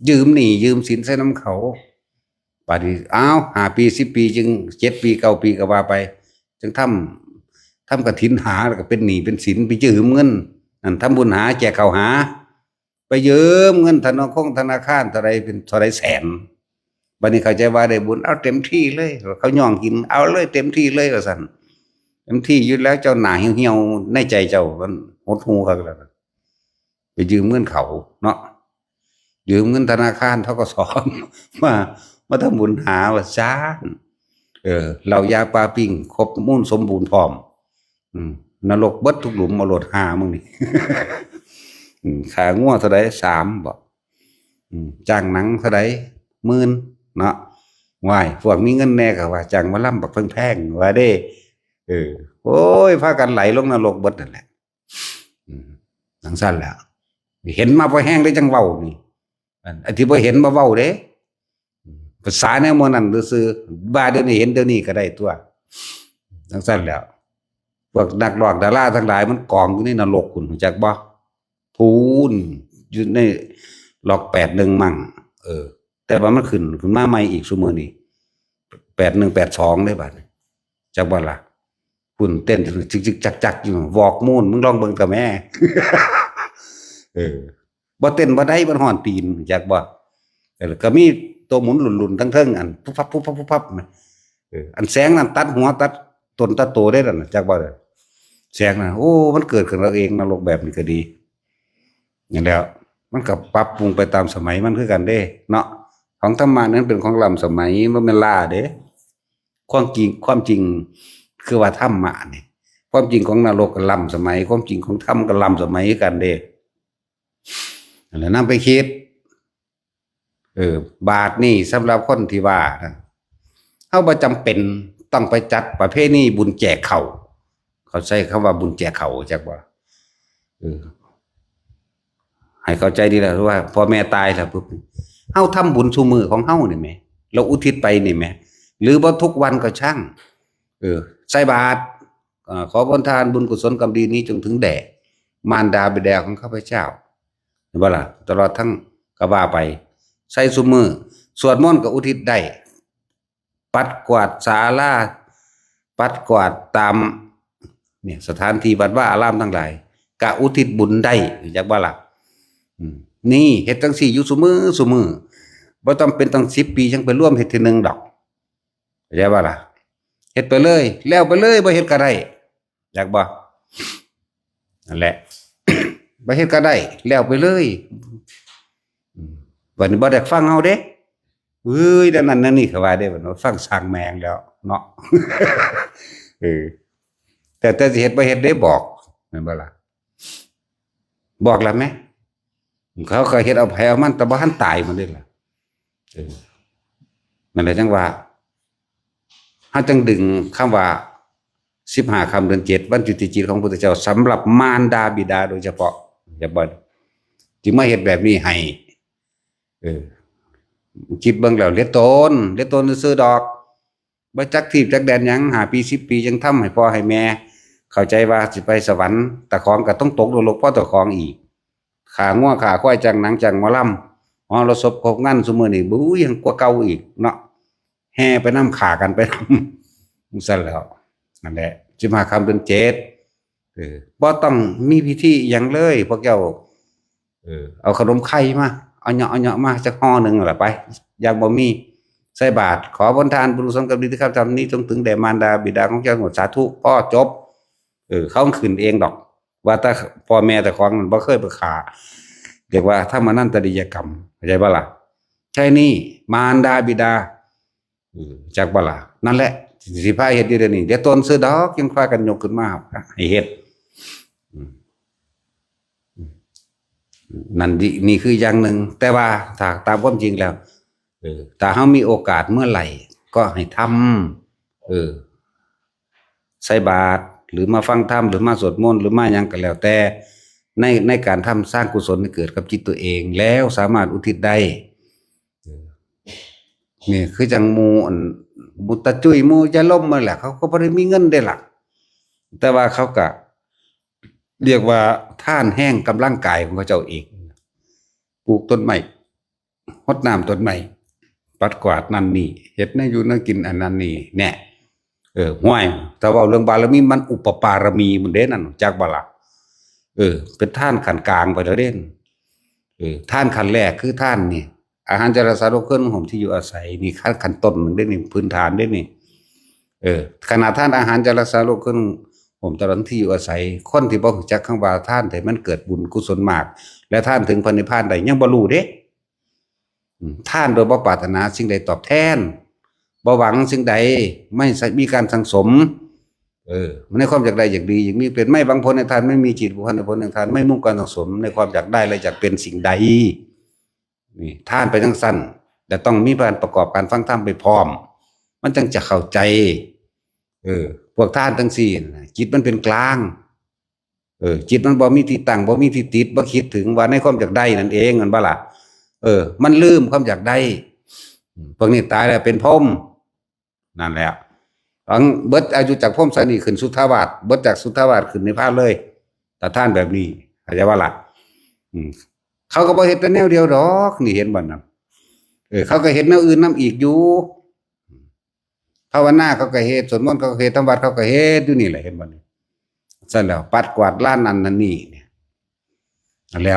ຢືມໜີ້ຢືມສິນໃສ່ນຳເຂົາ ບາດນີ້ ອ້າວ ຫ້າປີ ສິບປີ ຈຶ່ງ ເຈັດປີ ເກົ້າປີ ກໍວ່າໄປ ຈຶ່ງທຳ ທຳກະຖິນຫາ ແລ້ວກໍເປັນໜີ້ເປັນສິນ ໄປຢືມເງິນ ນັ້ນ ທຳບຸນຫາ ແຈກເຂົ້າຫາ ໄປຢືມເງິນທະນາຄົງທະນາຄານເທົ່າໃດ ເປັນເທົ່າໃດແສນ ບາດນີ້ເຂົາເຈົ້າວ່າໄດ້ບຸນ ເອົາເຕັມທີ່ເລີຍ ເຂົາຍ້ອງກິນ ເອົາເລີຍ ເຕັມທີ່ເລີຍ ວ່າຊັ້ນ ເຕັມທີ່ຢູ່ແລ້ວ ເຈົ້າໜ້າຫ່ຽວໆ ໃນໃຈເຈົ້າ ມັນຫົດຫູ່ຄັກແລ້ວ ໄປຢືມເງິນເຂົາເນາະ ຢືມເງິນທະນາຄານ ທກສ ມາ ມາທຳບຸນຫາວ່າຊັ້ນ ເອີ ເຫຼົ້າຢາປາປີ້ງ ຄົບມູນສົມບູນພ້ອມ ອືມ ນະລົກເບິດທຸກຫຼຸມ ເອົາໂລດຫາມຶງນີ້ ອືມ ຄ່າງົວເທົ່າໃດ? ສາມບໍ? ອືມ ຈ້າງໜັງເທົ່າໃດ? ໝື່ນເນາະ ວ້າຍ ພວກມີເງິນແດ່ກໍວ່າ ຈ້າງໝໍລຳບັກແພງໆ ວ່າເດ້ ເອີ ໂອ້ຍ ພາກັນໄຫຼລົງນະລົກເບິດນັ້ນແຫຼະ ອືມ ຈັ່ງຊັ້ນແຫຼະ ເຫັນມາພໍແຮງເດ້ຈັ່ງເວົ້ານີ້ ອັນ ອັນທີ່ບໍ່ເຫັນບໍ່ເວົ້າເດ້ ອືມ ພາສາແນວໝູ່ນັ້ນຊື່ໆ ວ່າດຽວນີ້ເຫັນດຽວນີ້ກໍໄດ້ຕົວະ ຈັ່ງຊັ້ນແຫຼະ ພວກນັກຮ້ອງດາລາທັງຫຼາຍມັນກອງຢູ່ໃນນະລົກພຸ້ນ ຮູ້ຈັກບໍ່? ພຸ້ນ ຢູ່ໃນລັອກແປດໜຶ່ງມັ້ງ ເອີ ແຕ່ວ່າມັນຂຶ້ນ ຂຶ້ນມາໃໝ່ອີກຊຸມື້ນີ້ ແປດໜຶ່ງ ແປດສອງເດ້ບາດນີ້ ຈັກບໍ່ລະ? ພຸ້ນ ເຕັ້ນຈຶກໆຈັກໆຢູ່ ວອກມູນ ມຶງລອງເບິ່ງກະແມ້ ເອີ ບໍ່ເຕັ້ນບໍ່ໄດ້ ມັນຮ້ອນຕີນ ຮູ້ຈັກບໍ່? ເອີ ກໍມີໂຕໝູນລຸນໆ ທັງເທິງ ອັນ ປຸບປັບ ປຸບປັບ ປຸບປັບ ເອີ ອັນແສງນັ້ນຕັດຫົວຕັດຕົນຕັດໂຕໄດ້ນັ້ນ ຈັກບໍ່? ແສງນັ້ນ ໂອ້ ມັນເກີດຂຶ້ນເອົາເອງ ນະລົກແບບນີ້ກໍດີ ນັ້ນແຫຼະ ມັນກໍປັບປຸງໄປຕາມສະໄໝມັນຄືກັນເດ້ເນາະ ຂອງທຳມະນັ້ນເປັນຂອງລ້ຳສະໄໝ ບໍ່ແມ່ນລ້າເດ້ ຄວາມຈິງ ຄວາມຈິງຄືວ່າທຳມະນີ້ ຄວາມຈິງຂອງນະລົກກໍລ້ຳສະໄໝ ຄວາມຈິງຂອງທຳກໍລ້ຳສະໄໝຄືກັນເດ້ ນັ້ນແຫຼະ ນຳໄປຄິດ ເອີ ບາດນີ້ສຳລັບຄົນທີ່ວ່ານັ້ນ ເຮົາບໍ່ຈຳເປັນຕ້ອງໄປຈັດປະເພນີບຸນແຈກເຂົ້າ ເຂົາໃຊ້ຄຳວ່າບຸນແຈກເຂົ້າ ຮູ້ຈັກບໍ່? ເອີ ໃຫ້ເຂົ້າໃຈດີລະ ວ່າພໍ່ແມ່ຕາຍແລ້ວປຶບ ເຮົາທຳບຸນຊຸມື້ຂອງເຮົານີ້ແໝ່ ລະອຸທິດໄປນີ້ແໝ່ ຫຼືບໍ່ທຸກວັນກໍຊ່າງ ເອີ ໃສ່ບາດ ເອີ ຂໍຜົນທານບຸນກຸສົນກຳດີນີ້ຈົ່ງເຖິງແດ່ມານດາບິດາຂອງຂ້າພະເຈົ້າ ເຫັນບໍ່ລະ? ຕະຫຼອດທັງ ກໍວ່າໄປ ໃສ່ຊຸມື້ ສວດມົນກໍອຸທິດໄດ້ ປັດກວາດສາລາ ປັດກວາດຕາມ ນີ້ ສະຖານທີ່ວັດວາອາລາມທັງຫຼາຍ ກະອຸທິດບຸນໄດ້ ຮູ້ຈັກບໍ່ລະ? ອືມ ນີ້ ເຮັດຈັ່ງຊີ້ຢູ່ຊຸມື້ ຊຸມື້ ບໍ່ຈຳເປັນຕ້ອງສິບປີ ຈັ່ງໄປລວມເຮັດເທື່ອໜຶ່ງດອກ ເຂົ້າໃຈບໍ່ລະ? ເຮັດໄປເລີຍ ແລ້ວໄປເລີຍ ບໍ່ເຮັດກໍໄດ້ ຢາກບໍ່? ນັ້ນແຫຼະ ບໍ່ເຮັດກໍໄດ້ ແລ້ວໄປເລີຍ ອືມ ບັດນີ້ບໍ່ໄດ້ຟັງເຮົາເດ້ ເອີຍ ແນວນັ້ນແນວນີ້ ເຂົາວ່າເດ້ ບັດນີ້ຟັງຊ່າງແມ່ງແລ້ວເນາະ ເອີ ແຕ່ ແຕ່ຊິເຮັດບໍ່ເຮັດເດ້ ບອກ ແມ່ນບໍ່ລະ? ບອກລະແມ ເຂົາກໍເຮັດເອົາໃຜເອົາມັນ ແຕ່ບໍ່ທັນຕາຍພຸ້ນເດ້ລະ ເອີ ນັ້ນແຫຼະ ຈັ່ງວ່າ ເຮົາຈຶ່ງດຶງຄຳວ່າ ສິບຫ້າຄ່ຳເດືອນເຈັດ ວັນຈຸຕິຈິດຂອງພະພຸດທະເຈົ້າ ສຳລັບມານດາບິດາໂດຍສະເພາະ ຢ່າບໍ່ ທີ່ມາເຮັດແບບນີ້ໃຫ້ ເອີ ຄິດເບິ່ງແລ້ວ ເລດໂຕນ ເລດໂຕນຊື່ໆດອກ ບໍ່ຈັກທີບຈັກແດນຫຍັງ ຫ້າປີ ສິບປີ ຍັງທຳໃຫ້ພໍ່ໃຫ້ແມ່ ເຂົ້າໃຈວ່າຊິໄປສະຫວັນ ຕາຂອງກໍຕ້ອງຕົກນະລົກເພາະຕາຂອງອີກ ຂ້າງົວຂ້າຄວາຍ ຈ້າງໜັງຈ້າງໝໍລຳ ຫໍລະສົບຄົບງານ ຊຸມື້ນີ້ ບຸ້ຍ ຍັງກວ່າເກົ່າອີກເນາະ ແຫ່ໄປນຳ ຂ້າກັນໄປນຳ ຈັ່ງຊັ້ນແຫຼ້ວ ນັ້ນແຫຼະ ສິບຫ້າຄ່ຳເດືອນເຈັດ ເອີ ບໍ່ຕ້ອງມີພິທີອີ່ຫຍັງເລີຍ ພວກເຈົ້າ ເອີ ເອົາຂະໜົມໄຂ່ມາ ເອົາເຍາະ ເອົາເຍາະມາຈັກຫໍ່ໜຶ່ງລະໄປ ຢ່າງບໍ່ມີ ໃສ່ບາດ ຂໍຜົນທານບຸນກຸສົນກຳດີທີ່ຂ້າພະເຈົ້າທຳນີ້ ຈົ່ງເຖິງແດ່ມານດາບິດາຂອງເຈົ້າ ສາທຸ ພໍ ຈົບ ເອີ ເຂົາຂຶ້ນເອງດອກ ວ່າແຕ່ພໍ່ແມ່ເຈົ້າຂອງນັ້ນບໍ່ເຄີຍໄປຂ້າ ຮຽກວ່າທຳອະນັນຕະລິຍະກຳ ເຂົ້າໃຈບໍ່ລະ? ໃຊ່ນີ້ ມານດາບິດາ ເອີ ຈັກບໍ່ລະ? ນັ້ນແຫຼະ ຊິພາເຮັດຢູ່ດຽວນີ້ ດຽວຕົນຊື່ດອກ ຍັງພາກັນຍົກຂຶ້ນມາໃຫ້ເຮັດ ອືມ ອືມ ນັ້ນ ນີ້ຄືຢ່າງໜຶ່ງ ແຕ່ວ່າຖ້າຕາມຄວາມຈິງແລ້ວ ເອີ ຖ້າເຮົາມີໂອກາດເມື່ອໃດກໍໃຫ້ທຳ ເອີ ໃສ່ບາດ ຫຼືມາຟັງທຳ ຫຼືມາສວດມົນ ຫຼືມາຫຍັງກໍແລ້ວແຕ່ ໃນ ໃນການທຳສ້າງກຸສົນໃຫ້ເກີດກັບຈິດຕົວເອງ ແລ້ວສາມາດອຸທິດໄດ້ ເອີ ນີ້ຄືຈັ່ງໝູ່ ອັນ ໝູ່ຕາຈຸ້ຍ ໝູ່ຍາລົມນັ້ນແຫຼະ ເຂົາກໍບໍ່ໄດ້ມີເງິນເດ້ລະ ແຕ່ວ່າເຂົາກະ เรียกว่า ທານແຮງກຳລັງກາຍຂອງເຂົາເຈົ້າເອງ ປູກຕົ້ນໄມ້ ຫົດນ້ຳຕົ້ນໄມ້ ປັດກວາດນັ້ນນີ້ ເຮັດແນວຢູ່ແນວກິນອັນນັ້ນນີ້ແນ່. ເອີ ຫ້ວຍ ຖ້າເວົ້າເລື່ອງບາລະມີ ມັນອຸປະປາລະມີພຸ້ນເດ້ນັ້ນ ຈັກບໍ່ລະ? ເອີ ເປັນທານຂັ້ນກາງໄປແລ້ວເດ້. ເອີ ທານຂັ້ນແລກຄືທານນີ້ ອາຫານຈາລະສາໂລກ ເຄື່ອງນຸ່ງຫົ່ມ ທີ່ຢູ່ອາໄສ ນີ້ຂັ້ນ ຂັ້ນຕົ້ນເດ້ນີ້ ພື້ນຖານເດ້ນີ້. ເອີ ຂະໜາດທານອາຫານຈາລະສາໂລກ ເຄື່ອງນຸ່ງຫົ່ມ ຕະຫຼອດທັງທີ່ຢູ່ອາໄສ ຄົນທີ່ບໍ່ຮູ້ຈັກຄຳວ່າທານ ທີ່ມັນເກີດບຸນກຸສົນມາກ ແລະ ທານເຖິງພະນິບພານໄດ້ ຍັງບໍ່ຮູ້ເດ້. ອາ ທານໂດຍບໍ່ປາດຖະໜາສິ່ງໃດຕອບແທນ ບໍ່ຫວັງສິ່ງໃດ ໄມ່ໃຊ້ມີການສັງສົມ ເອີ ໃນຄວາມຢາກໄດ້ຢາກດີ ຢາກມີ ເປັນໄມ້ຫວັງຜົນໃຫ້ທານ ໄມ້ມີຈິດຜູກພັນໃຫ້ຜົນແຫ່ງທານ ໄມ້ມຸ່ງການສັງສົມໃນຄວາມຢາກໄດ້ ແລະ ຢາກເປັນສິ່ງໃດ. ນີ້ ທານໄປຈັ່ງຊັ້ນ ແລະ ຕ້ອງມີການປະກອບການຟັງທຳໄປພ້ອມ ມັນຈັ່ງຈະເຂົ້າໃຈ. ເອີ ພວກທານຈັ່ງຊີ້ນະ ຈິດມັນເປັນກາງ. ເອີ ຈິດມັນບໍ່ມີທີ່ຕັ້ງ ບໍ່ມີທີ່ຕິດ ບໍ່ຄິດເຖິງວ່າໃນຄວາມຢາກໄດ້ນັ້ນເອງ ແມ່ນບໍ່ລະ? ເອີ ມັນລືມຄວາມຢາກໄດ້. ອາ ພວກນີ້ຕາຍແລ້ວເປັນພົມ ນັ້ນແຫຼະ ເບິດອາຍຸຈາກພົມຊາດນີ້ຂຶ້ນສຸດທາວາດ ເບິດຈາກສຸດທາວາດຂຶ້ນນິບພານເລີຍ ຖ້າທານແບບນີ້ ເຂົ້າໃຈບໍ່ລະ? ອືມ ເຂົາກໍບໍ່ເຮັດແຕ່ແນວດຽວດອກ ນີ້ເຫັນບໍ່ນະ? ເອີ ເຂົາກໍເຮັດແນວອື່ນນຳອີກຢູ່ ພາວະນາເຂົາກໍເຮັດ ສວດມົນເຂົາກໍເຮັດ ທຳວັດເຂົາກໍເຮັດຢູ່ນີ້ແຫຼະ ເຫັນບໍ່ນີ້? ຊັ້ນແລ້ວ ປັດກວາດລານນັ້ນລານນີ້ ນັ້ນແຫຼະ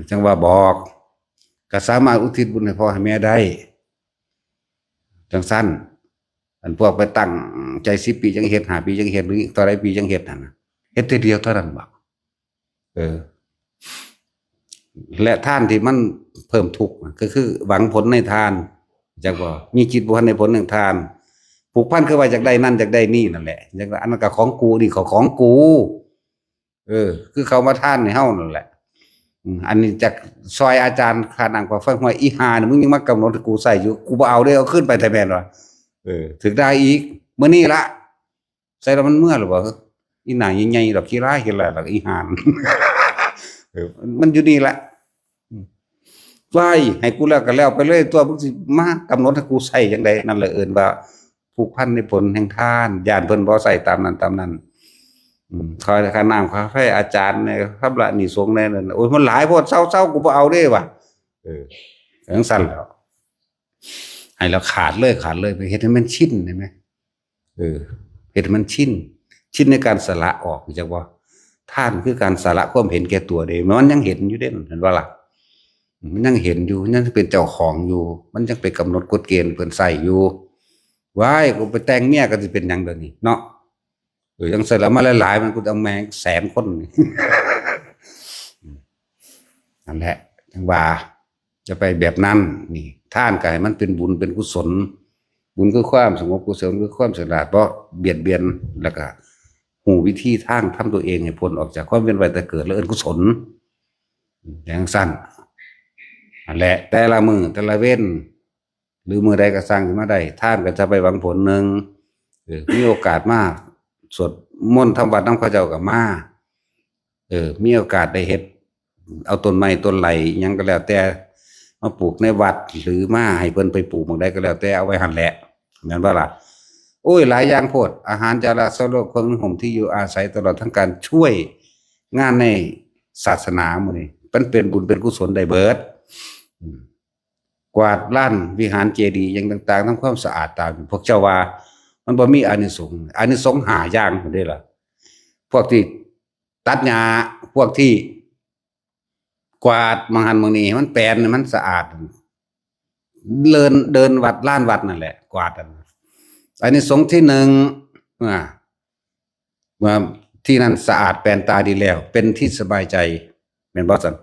ຈັ່ງວ່າບອກ ກໍສາມາດອຸທິດບຸນໃຫ້ພໍ່ໃຫ້ແມ່ໄດ້ ຈັ່ງຊັ້ນ ອັນພວກໄປຕັ້ງໃຈສິບປີຈັ່ງເຮັດ ຫ້າປີຈັ່ງເຮັດ ຫຼືເທົ່າໃດປີຈັ່ງເຮັດຫັ້ນນະ ເຮັດເທື່ອດຽວເທົ່ານັ້ນບໍ? ເອີ ແລະ ທານທີ່ມັນເພີ່ມທຸກ ກໍຄືຫວັງຜົນໃນທານ ຈັກບໍ່? ມີຈິດຜູກພັນໃນຜົນແຫ່ງທານ ຜູກພັນຄືວ່າຢາກໄດ້ນັ້ນຢາກໄດ້ນີ້ນັ້ນແຫຼະ ຢາກ ອັນນັ້ນກໍຂອງກູ ນີ້ກໍຂອງກູ ເອີ ຄືເຂົາມາທານໃຫ້ເຮົານັ້ນແຫຼະ. ອືມ ອັນນີ້ຈາກຊ່ອຍອາຈານຄ່ານ້ຳຄ່າໄຟ ຫ້ວຍ ອີຫ່ານີ້ ມຶງຍັງມາກຳນົດໃຫ້ກູໃຊ້ຢູ່ ກູບໍ່ເອົາເດ້ ເອົາຄືນໄປແທ້ແມ່ນວ່າ ເອີ ຖືກດ່າອີກ ມື້ນີ້ລະ ໃສ່ແລ້ວມັນເມືອແລ້ວບໍ່? ອີໜ້າໃຫຍ່ໆດອກ ຂີ້ລ້າຍ ຂີ້ລ້າຍດອກ ອີຫ່າ ເອີ ມັນຢູ່ນີ້ລະ ອືມ ວ້າຍ ໃຫ້ກູແລ້ວກໍແລ້ວໄປເລີຍຕົວະ ມຶງຊິມາກຳນົດໃຫ້ກູໃຊ້ຈັ່ງໃດ? ນັ້ນແຫຼະເອີ້ນວ່າຜູກພັນໃນຜົນແຫ່ງທານ ຢ້ານເພິ່ນບໍ່ໃຊ້ຕາມນັ້ນຕາມນັ້ນ ອືມ ຄ່ານ້ຳຄ່າໄຟອາຈານແດ່ ຊຳລະໜີ້ສົງແດ່ ໂອ້ຍ ມັນຫຼາຍໂພດ ເຊົາໆ ກູບໍ່ເອົາເດ້ວ່າ ເອີ ຈັ່ງຊັ້ນແຫຼ້ວ ໃຫ້ລະຂາດເລີຍ ຂາດເລີຍ ໄປເຮັດໃຫ້ມັນຊິນໄດ້ໄໝ? ເອີ ເຮັດໃຫ້ມັນຊິນ ຊິນໃນການສະຫຼະອອກ ຮູ້ຈັກບໍ່? ທານຄືການສະຫຼະຄວາມເຫັນແກ່ຕົວເດ້ ມັນຍັງເຫັນຢູ່ເດ້ ເຫັນບໍ່ລະ? ມັນຍັງເຫັນຢູ່ ມັນຍັງເປັນເຈົ້າຂອງຢູ່ ມັນຍັງໄປກຳນົດກົດເກນເພິ່ນໃຊ້ຢູ່ ວ້າຍ ກູໄປແຕ່ງເມຍກໍຊິເປັນຫຍັງດຽວນີ້ເນາະ? ເອີ ຈັ່ງຊັ້ນລະ ມາຫຼາຍໆ ມັນ ກູຈະເອົາແມ່ງແສນຄົນ ນັ້ນແຫຼະ ຈັ່ງວ່າ ຈະໄປແບບນັ້ນ ນີ້ ທານກໍໃຫ້ມັນເປັນບຸນເປັນກຸສົນ ບຸນຄືຄວາມສະຫງົບ ກຸສົນຄືຄວາມສະຫຼາດ ບໍ່ບຽດບຽນ ແລ້ວກໍຮູ້ວິທີທາງທຳຕົວເອງໃຫ້ພົ້ນອອກຈາກຄວາມວຽນວ່າຍຕາຍເກີດ ແລ້ວເອີ້ນກຸສົນ ຢ່າງຊັ້ນ ນັ້ນແຫຼະ ແຕ່ລະມື້ແຕ່ລະເວັນ ຫຼືມື້ໃດກໍຊ່າງທີ່ມາໄດ້ ທານກໍຈະໄປຫວັງຜົນໜຶ່ງ ເອີ ມີໂອກາດມາສວດມົນທຳວັດນຳເຂົາເຈົ້າກໍມາ ເອີ ມີໂອກາດໄດ້ເຮັດ ເອົາຕົ້ນໄມ້ຕົ້ນໄຫຼຫຍັງກໍແລ້ວແຕ່ ມາປູກໃນວັດ ຫຼືມາໃຫ້ເພິ່ນໄປປູກໝ່ອງໃດກໍແລ້ວແຕ່ ເອົາໄວ້ຫັ້ນແຫຼະ ແມ່ນບໍ່ລະ? ໂອ້ຍ ຫຼາຍຢ່າງໂພດ ອາຫານຈາລະສາໂລກ ເຄື່ອງນຸ່ງຫົ່ມ ທີ່ຢູ່ອາໄສ ຕະຫຼອດທັງການຊ່ວຍງານໃນສາສະໜາມື້ນີ້ ມັນເປັນບຸນເປັນກຸສົນໄດ້ເບິດ ອືມ ກວາດລານວິຫານເຈດີຫຍັງຕ່າງໆ ທຳຄວາມສະອາດຕາມ ພວກເຈົ້າວ່າມັນບໍ່ມີອານິສົງ ອານິສົງຫ້າຢ່າງພຸ້ນເດ້ລະ ພວກທີ່ຕັດຫຍ້າ ພວກທີ່ກວາດໝ່ອງຫັ້ນໝ່ອງນີ້ໃຫ້ມັນແປນ ໃຫ້ມັນສະອາດ ເດີ່ນ ເດີ່ນວັດ ລານວັດນັ້ນແຫຼະ ກວາດນັ້ນ ອານິສົງທີ່ໜຶ່ງ ອາ ວ່າທີ່ນັ້ນສະອາດແປນຕາດີແລ້ວ ເປັນທີ່ສະບາຍໃຈ ແມ່ນບໍ່ຊັ້ນ?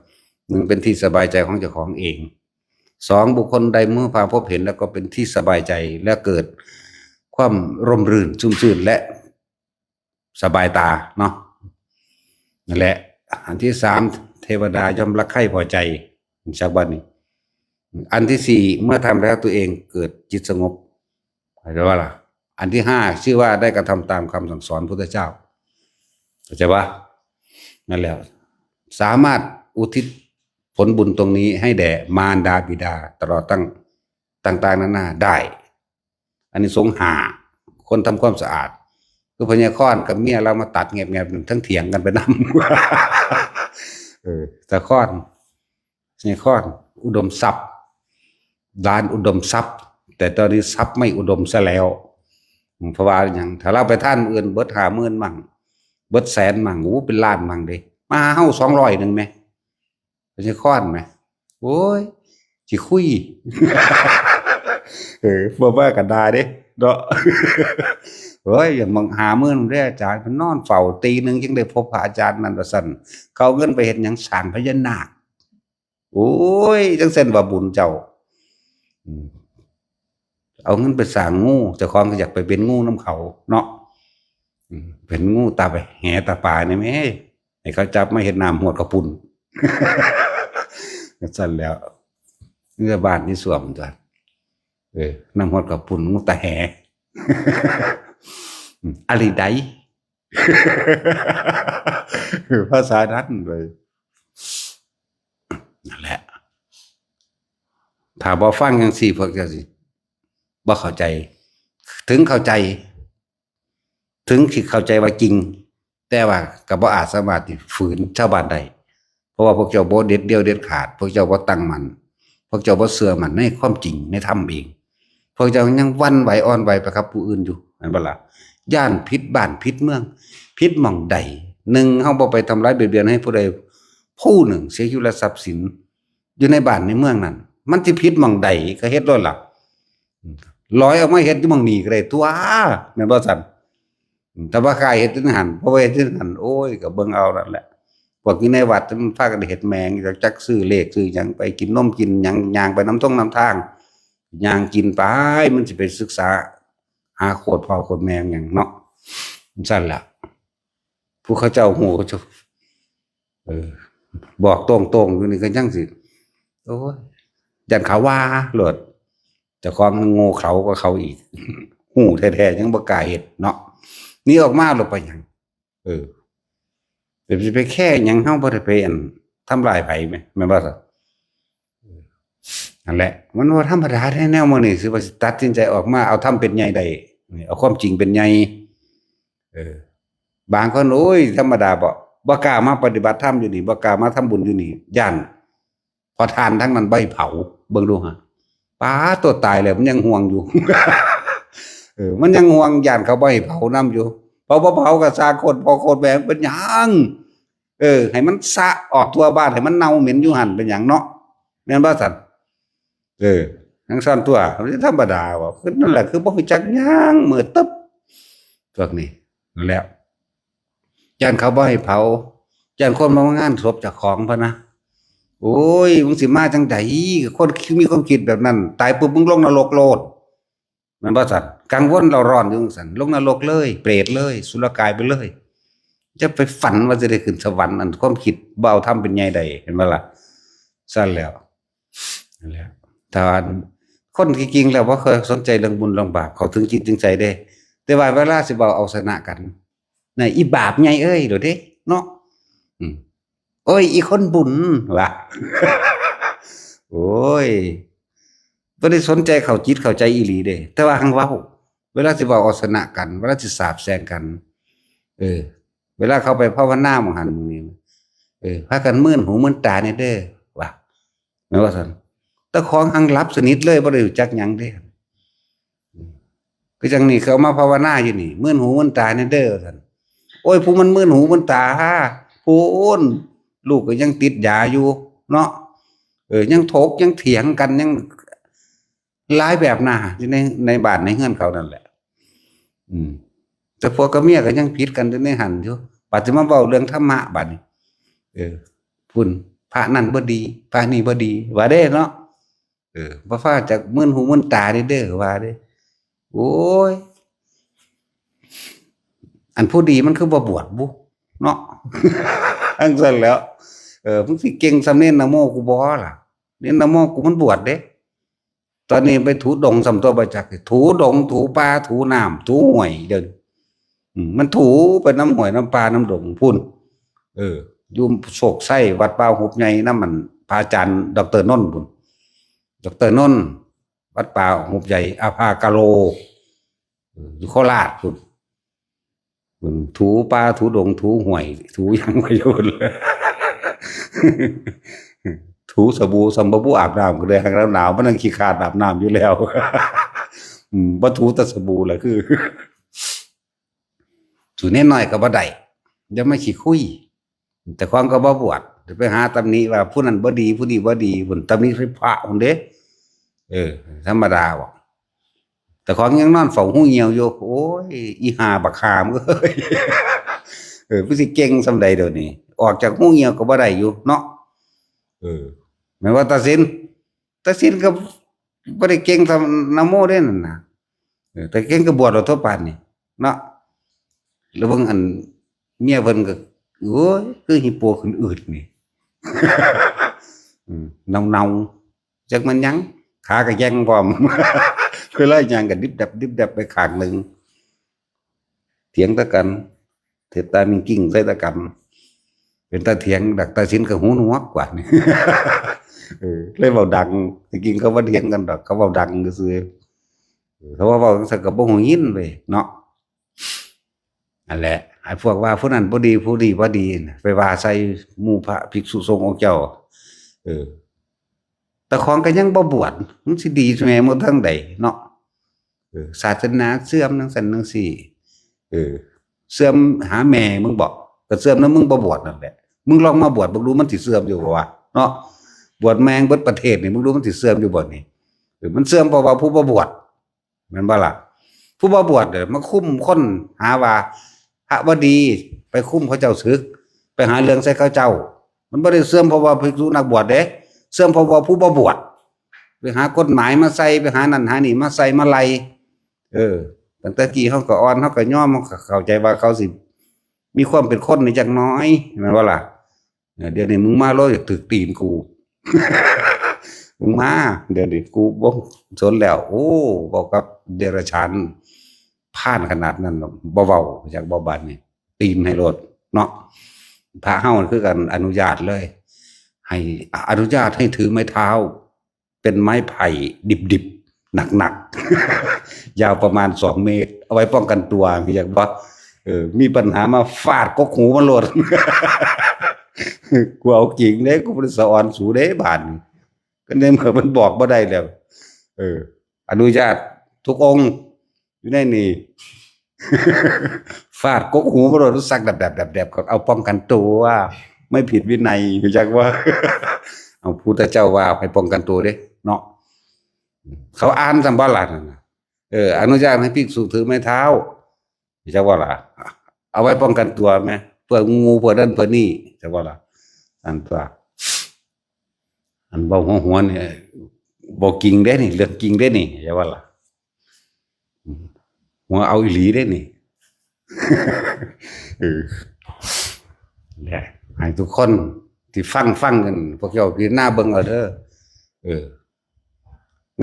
ໜຶ່ງ ເປັນທີ່ສະບາຍໃຈຂອງເຈົ້າຂອງເອງ ສອງ ບຸກຄົນໃດເມື່ອພາພົບເຫັນແລ້ວກໍເປັນທີ່ສະບາຍໃຈ ແລະ ເກີດຄວາມຮົ່ມລື່ນຊຸ່ມຊື່ນ ແລະ ສະບາຍຕາເນາະ ນັ້ນແຫຼະ ອັນທີສາມ ເທວະດາຍ່ອມລັກໃຄ່ພໍໃຈ ຈັກບັດນີ້ ອັນທີສີ່ ເມື່ອທຳແລ້ວຕົວເອງເກີດຈິດສະຫງົບ ເຂົ້າໃຈບໍ່ລະ? ອັນທີຫ້າ ຊື່ວ່າໄດ້ກະທຳຕາມຄຳສັ່ງສອນພຸດທະເຈົ້າ ເຂົ້າໃຈບໍ່? ນັ້ນແຫຼະ ສາມາດອຸທິດຜົນບຸນຕົງນີ້ໃຫ້ແດ່ມານດາບິດາ ຕະຫຼອດຕັ້ງຕ່າງໆນານາໄດ້ ອານິສົງຫ້າ ຄົນທຳຄວາມສະອາດ ຄືພະຍາຄອນກັບເມຍລາວມາຕັດແງບໆ ທັງຖຽງກັນໄປນຳ. ເອີ ຕາຄອນ ພະຍາຄອນ ອຸດົມຊັບ ຫຼານອຸດົມຊັບ ແຕ່ຕອນນີ້ຊັບໄມ່ອຸດົມຊະແລ້ວ. ເພາະວ່າຫຍັງ? ຖ້າລາວໄປທານມື້ອື່ນເບິດຫ້າໝື່ນມັ້ງ ເບິດແສນມັ້ງ ໂອ້ ເປັນລ້ານມັ້ງເດ້ ມາຫາເຮົາສອງຮ້ອຍໜຶ່ງແມະ ພະຍາຄອນແມະ. ໂອ້ຍ ຊິຄຸຍ ເອີ ບໍ່ມາກໍດ່າເດ້ເນາະ. ໂອ້ຍ ມັນຫ້າໝື່ນເດ້ອາຈານ ເພິ່ນນອນເຝົ້າ ຕີໜຶ່ງຈຶ່ງໄດ້ພົບພະອາຈານນັ້ນວ່າຊັ້ນ. ເຂົາເອົາເງິນໄປເຮັດຫຍັງ? ສ້າງພະຍານາກ. ໂອ້ຍ ຈັ່ງຊັ້ນວ່າບຸນເຈົ້າ. ອືມ ເອົາເງິນໄປສ້າງງູ ເຈົ້າຂອງກໍຢາກໄປເປັນງູນຳເຂົາເນາະ. ອືມ ເປັນງູຕາໄປແຫຕາປານີ້ແມະ ໃຫ້ເຂົາຈັບມາເຮັດນ້ຳຫວດເຂົ້າປຸ້ນ. ຊັ້ນແລ້ວ ເຮືອບ້ານນີ້ຊ່ວມຕົວະ. ເອີ ນ້ຳຫວດເຂົ້າປຸ້ນ ງູຕາແຫ. ອືມ ອາລີໃດ ພາສານັ້ນເວີຍ. ນັ້ນແຫຼະ ຖ້າບໍ່ຟັງຈັ່ງຊີ້ ພວກເຈົ້າຊິບໍ່ເຂົ້າໃຈ. ເຖິງເຂົ້າໃຈ ເຖິງຊິເຂົ້າໃຈວ່າຈິງ ແຕ່ວ່າກໍບໍ່ອາດສາມາດທີ່ຝືນຊາວບ້ານໄດ້ ເພາະວ່າພວກເຈົ້າບໍ່ເດັດດ່ຽວເດັດຂາດ ພວກເຈົ້າບໍ່ຕັ້ງໝັ້ນ ພວກເຈົ້າບໍ່ເຊື່ອໝັ້ນໃນຄວາມຈິງ ໃນທຳເອງ ພວກເຈົ້າຍັງຫວັ່ນໄຫວອ່ອນໄຫວໄປກັບຜູ້ອື່ນຢູ່ ແມ່ນບໍ່ລະ? ຢ້ານຜິດບ້ານຜິດເມືອງ ຜິດໝ່ອງໃດ? ໜຶ່ງ ເຮົາບໍ່ໄປທຳລາຍບຽດບຽນໃຫ້ຜູ້ໃດຜູ້ໜຶ່ງເສຍຊີວິດ ແລະ ຊັບສິນ ຢູ່ໃນບ້ານໃນເມືອງນັ້ນ ມັນຊິຜິດໝ່ອງໃດກໍເຮັດໂລດລະ ລອຍອອກມາເຮັດຢູ່ໝ່ອງນີ້ກໍໄດ້ຕົວະ ແມ່ນບໍ່ຊັ້ນ? ແຕ່ວ່າຂ້າເຮັດຢູ່ຫັ້ນ ເພາະວ່າເຮັດຢູ່ຫັ້ນ ໂອ້ຍ ກໍເບິ່ງເອົານັ້ນແຫຼະ. ພວກຢູ່ໃນວັດມັນພາກັນເຮັດແມ່ງ ຈັກຊື້ເລກຊື້ຫຍັງ ໄປກິນນົມກິນຫຍັງ ຍ່າງໄປນຳທົ່ງນຳທາງ ຍ່າງກິນໄປ ມັນຊິໄປສຶກສາຫາໂຄດພໍ່ໂຄດແມ່ຫຍັງເນາະ ຊັ້ນລະ. ຜູ້ເຂົາເຈົ້າຮູ້ເຂົາເຈົ້າ ເອີ ບອກຕົງໆຢູ່ນີ້ກໍຍັງຊິ ໂອ້ຍ ຢ້ານເຂົາວ່າໂລດ ເຈົ້າຂອງໂງ່ເຂົາກວ່າເຂົາອີກ ຮູ້ແທ້ໆຍັງບໍ່ກ້າເຮັດເນາະ. ໜີອອກມາແລ້ວໄປຫຍັງ? ເອີ ແຕ່ຊິໄປແຄຫຍັງ ເຮົາບໍ່ໄດ້ໄປອັນທຳລາຍໃຜແມ່ ແມ່ນບໍ່ຊະ? ນັ້ນແຫຼະ ມັນບໍ່ທຳມະດາເດ້ ແນວມື້ນີ້ ຊິວ່າຊິຕັດສິນໃຈອອກມາ ເອົາທຳເປັນໃຫຍ່ໄດ້ ເອົາຄວາມຈິງເປັນໃຫຍ່. ເອີ ບາງຄົນ ໂອ້ຍ ທຳມະດາເບາະ ບໍ່ກ້າມາປະຕິບັດທຳຢູ່ນີ້ ບໍ່ກ້າມາທຳບຸນຢູ່ນີ້ ຢ້ານພໍ່ທ່ານທາງນັ້ນບໍ່ໃຫ້ເຜົາ. ເບິ່ງດູຫາ ປາດໂຕ ຕາຍແລ້ວມັນຍັງຫ່ວງຢູ່ ເອີ ມັນຍັງຫ່ວງ ຢ້ານເຂົາບໍ່ໃຫ້ເຜົານຳຢູ່. ເຂົາບໍ່ເຜົາກໍຊ່າງໂຄດພໍ່ໂຄດແມ່ ເປັນຫຍັງ? ເອີ ໃຫ້ມັນສະອອກທົ່ວບ້ານ ໃຫ້ມັນເນົ່າເໝັນຢູ່ຫັ້ນ ເປັນຫຍັງເນາະ ແມ່ນບໍ່ຊັ້ນ? ເອີ ຈັ່ງຊັ້ນຕົວະ ມັນທຳມະດາເບາະ ຄືນັ້ນແຫຼະ ຄືບໍ່ຮູ້ຈັກຫຍັງ ມືດຕຶບ ພວກນີ້. ນັ້ນແຫຼະ ຢ້ານເຂົາບໍ່ໃຫ້ເຜົາ ຢ້ານຄົນມາງານສົບເຈົ້າຂອງ ພະນະ. ໂອ້ຍ ມຶງຊິມາຈັ່ງໃດ? ຄົນມີຄວາມຄິດແບບນັ້ນ ຕາຍປຸບມຶງລົງນະລົກໂລດ ແມ່ນບໍ່ຊັ້ນ? ກັງວົນເລົ່າຮ້ອນຢູ່ຈັ່ງຊັ້ນ ລົງນະລົກເລີຍ ເປດເລີຍ ສຸລະກາຍໄປເລີຍ. ຢ່າໄປຝັນວ່າຈະໄດ້ຂຶ້ນສະຫວັນ ອັນຄວາມຄິດບໍ່ເອົາທຳເປັນໃຫຍ່ໄດ້ ເຫັນບໍ່ລະ? ຊັ້ນແລ້ວ ນັ້ນແຫຼະ ຖ້າວ່າຄົນທີ່ຈິງແລ້ວບໍ່ຄ່ອຍສົນໃຈເລື່ອງບຸນເລື່ອງບາບ ເຂົາເຖິງຈິດເຖິງໃຈເດ້ ແຕ່ວ່າເວລາຊິເວົ້າເອົາຊະນະກັນ ນະ ອີບາບໃຫຍ່ເອີຍ ໂລດເດ້ເນາະ. ອືມ ໂອ້ຍ ອີຄົນບຸນ ວ່າ ໂອ້ຍ ບໍ່ໄດ້ສົນໃຈເຂົ້າຈິດເຂົ້າໃຈອີ່ຫຼີເດ້ ແຕ່ວ່າຮັ່ງເວົ້າ ເວລາຊິເວົ້າເອົາຊະນະກັນ ເວລາຊິສາບແຊ່ງກັນ ເອີ ເວລາເຂົາໄປພາວະນາໝ່ອງຫັ້ນໝ່ອງນີ້ ເອີ ພາກັນມື່ນຫູມື່ນຕາແດ່ເດີ ວ່າ ແມ່ນວ່າຊັ້ນ ເຈົ້າຂອງຮັ່ງຫຼັບສະໜິດເລີຍ ບໍ່ໄດ້ຮູ້ຈັກຫຍັງເດ້. ຄືຈັ່ງນີ້ ເຂົາມາພາວະນາຢູ່ນີ້ ມື່ນຫູມື່ນຕາແດ່ເດີ ວ່າຊັ້ນ. ໂອ້ຍ ຜູ້ມັນມື່ນຫູມື່ນຕາ ພຸ້ນ ລູກກໍຍັງຕິດຢາຢູ່ເນາະ ເອີ ຍັງຖົກຍັງຖຽງກັນ ຍັງຫຼາຍແບບໜ້າຢູ່ໃນ ໃນບ້ານໃນເຮືອນເຂົານັ້ນແຫຼະ. ອືມ ແຕ່ຜົວກັບເມຍກໍຍັງຜິດກັນຢູ່ໃນຫັ້ນຢູ່ ບັດຊິມາເວົ້າເລື່ອງທຳມະບັດນີ້ ເອີ ພຸ້ນ ພະນັ້ນບໍ່ດີ ພະນີ້ບໍ່ດີ ວ່າເດ້ເນາະ. ເອີ ບໍ່ຟ້າວຈັກມື່ນຫູມື່ນຕາເດີ ເດີ ວ່າເດ້. ໂອ້ຍ ອັນຜູ້ດີມັນຄືບໍ່ບວດບຸເນາະ ຈັ່ງຊັ້ນແຫຼ້ວ. ເອີ ມຶງຊິເກັ່ງສ່ຳເນນນະໂມກູບໍ່ລະ? ເນນນະໂມກູມັນບວດເດ້. ຕອນນີ້ໄປຖູດົງສ່ຳຕົວ ບໍ່ຈັກ ຖູດົງ ຖູປ່າ ຖູນ້ຳ ຖູຫ້ວຍ ດຽວນີ້ ອືມ ມັນຖູໄປນຳຫ້ວຍ ນຳປ່າ ນຳດົງພຸ້ນ. ເອີ ຢູ່ໂຊກໄຊ ວັດປ່າຮູບໃຫຍ່ ນຳອັນພະອາຈານ ດອກເຕີ ນົນພຸ້ນ ດອກເຕີ ນົນ ວັດປ່າຮູບໃຫຍ່ ອາພາກາໂລ ເອີ ຢູ່ໂຄລາດພຸ້ນ. ເບິ່ງ ຖູປ່າ ຖູດົງ ຖູຫ້ວຍ ຖູຫຍັງໄປຢູ່ພຸ້ນ ຖູສະບູ ສ່ຳບໍ່ຜູ້ອາບນ້ຳກໍໄດ້ ຫາກໜາວໆ ມັນຍັງຂີ້ຄ້ານອາບນ້ຳຢູ່ແລ້ວ ອືມ ບໍ່ຖູແຕ່ສະບູລະ ຄື ຖູແນ່ໜ້ອຍກໍບໍ່ໄດ້ ຢ່າມາຂີ້ຄຸຍ ເຈົ້າຂອງກໍບໍ່ບວດ ໄປຫາຕຳໜິວ່າຜູ້ນັ້ນບໍ່ດີ ຜູ້ນີ້ບໍ່ດີພຸ້ນ ຕຳໜິໃສ່ພະພຸ້ນເດ້ ເອີ ທຳມະດາບໍ ເຈົ້າຂອງຍັງນອນເຝົ້າຮູຍ່ຽວຢູ່ ໂອ້ຍ ອີຫ່າບັກຫາມເອີຍ ເອີ ມັນຊິເກັ່ງສ່ຳໃດດຽວນີ້ ອອກຈາກຮູຍ່ຽວກໍບໍ່ໄດ້ຢູ່ເນາະ ເອີ ແມ່ນວ່າຕາສິນ ຕາສິນກໍບໍ່ໄດ້ເກັ່ງສ່ຳນະໂມເດ້ນັ້ນນະ ເອີ ແຕ່ເກັ່ງກໍບວດເອົາທົ່ວປານນີ້ເນາະ ລະເບິ່ງອັນເມຍເພິ່ນກໍ ໂອ້ຍ ຄືຮີໂປຂຶ້ນອືດນີ້ ອືມ ເນົ່າໆ ຈັກແມ່ນຫຍັງ ຂາກໍແຢງພ້ອມ ເວລາຍ່າງກໍດິບດັບດິບດັບໄປຂ້າງໜຶ່ງ ຖຽງຕາກັນ ເຮັດຕາມິງກິ້ງໃສ່ຕາກັນ ເປັນຕາຖຽງດອກ ຕາສິນກໍຫູໜວກກວ່ານີ້ ເອີ ເລີຍເວົ້າດັງ ທີ່ຈິງເຂົາບໍ່ຖຽງກັນດອກ ເຂົາເວົ້າດັງຊື່ໆ ເອີ ເຂົາວ່າເວົ້າຈັ່ງຊັ້ນກໍບໍ່ຮູ້ຍິນເວີຍເນາະ ນັ້ນແຫຼະ ໄອ້ພວກວ່າຜູ້ນັ້ນບໍ່ດີ ຜູ້ນີ້ບໍ່ດີນະ ໄປວ່າໃສ່ໝູ່ພະພິກສຸສົງອົງເຈົ້າ ເອີ ເຈົ້າຂອງກໍຍັງບໍ່ບວດ ມັນຊິດີແມ່ໝົດທາງໃດເນາະ ເອີ ສາສະໜາເສື່ອມຈັ່ງຊັ້ນຈັ່ງຊີ້ ເອີ ເສື່ອມຫາແມ່ມຶງບໍ ກໍເສື່ອມນຳມຶງບໍ່ບວດນັ້ນແຫຼະ ມຶງລອງມາບວດເບິ່ງດູ ມັນຊິເສື່ອມຢູ່ບໍ່ວະເນາະ ບວດແມ່ງເບິດປະເທດນີ້ ມຶງດູມັນຊິເສື່ອມຢູ່ບໍ່ນີ້ ເອີ ມັນເສື່ອມເພາະວ່າຜູ້ບໍ່ບວດ ແມ່ນບໍ່ລະ? ຜູ້ບໍ່ບວດເດີ ມາຄຸມຄົນ ຫາວ່າພະບໍ່ດີ ໄປຄຸມເຂົາເຈົ້າສຶກ ໄປຫາເລື່ອງໃສ່ເຂົາເຈົ້າ ມັນບໍ່ໄດ້ເສື່ອມເພາະວ່າພິກສຸນັກບວດເດ້ ເສື່ອມເພາະວ່າຜູ້ບໍ່ບວດ ໄປຫາກົດໝາຍມາໃສ່ ໄປຫານັ້ນຫານີ້ມາໃສ່ມາໄລ່ ເອີ ຕັ້ງແຕ່ກີ້ເຮົາກໍອ່ອນ ເຮົາກໍຍອມ ເຮົາກໍເຂົ້າໃຈວ່າເຂົາຊິມີຄວາມເປັນຄົນນີ້ຈັກໜ້ອຍ ແມ່ນບໍ່ລະ? ເອີ ດຽວນີ້ມຶງມາໂລດ ຢາກຖືກຕີນກູ ມຶງມາ ດຽວນີ້ກູບໍ່ສົນແລ້ວ ໂອ້ ເວົ້າກັບເດຍລະສານພານຂະໜາດນັ້ນ ບໍ່ເວົ້າ ຢາກເວົ້າບາດນີ້ ຕີນໃຫ້ໂລດເນາະ ພະເຮົາຄືກັນ ອະນຸຍາດເລີຍ ໃຫ້ ອະນຸຍາດໃຫ້ຖືໄມ້ເທົ້າ ເປັນໄມ້ໄຜ່ດິບໆ ໜັກໆ ຍາວປະມານສອງເມດ ເອົາໄວ້ປ້ອງກັນຕົວ ຮູ້ຈັກບໍ່? ເອີ ມີປັນຫາມາຟາດກົກຫູມັນໂລດ ກູເອົາຈິງເດ້ ກູບໍ່ໄດ້ສະອອນສູເດ້ບາດນີ້ ກໍໃນເມື່ອມັນບອກບໍ່ໄດ້ແລ້ວ ເອີ ອະນຸຍາດທຸກອົງ ຢູ່ໃນນີ້ ຟາດກົກຫູບໍ່ໂດນ ສັກແດບໆໆ ເອົາປ້ອງກັນຕົວ ໄມ້ຜິດວິໄນ ຮູ້ຈັກບໍ່? ເອົາ ພຸດທະເຈົ້າວ່າໃຫ້ປ້ອງກັນຕົວເດ້ເນາະ ເຂົາອ່ານສ່ຳບໍ່ລະນັ້ນນະ ເອີ ອະນຸຍາດໃຫ້ພິກສຸຖືໄມ້ເທົ້າ ຮູ້ຈັກບໍ່ລະ? ເອົາໄວ້ປ້ອງກັນຕົວແມ ເພື່ອງູ ເພື່ອນັ້ນເພື່ອນີ້ ຮູ້ຈັກບໍ່ລະ? ອັນຕົວ ອັນເວົ້າຫົວໆ ນີ້ ບໍ່ຈິງເດ້ນີ້ ເລື່ອງຈິງເດ້ນີ້ ເຈົ້າວ່າລະ ຫົວເອົາອີ່ຫຼີເດ້ນີ້ ເອີ ແຫຼະ ໃຫ້ທຸກຄົນທີ່ຟັງ ຟັງກັນ ພວກເຈົ້າພິຈາລະນາເບິ່ງເອົາເດີ ເອີ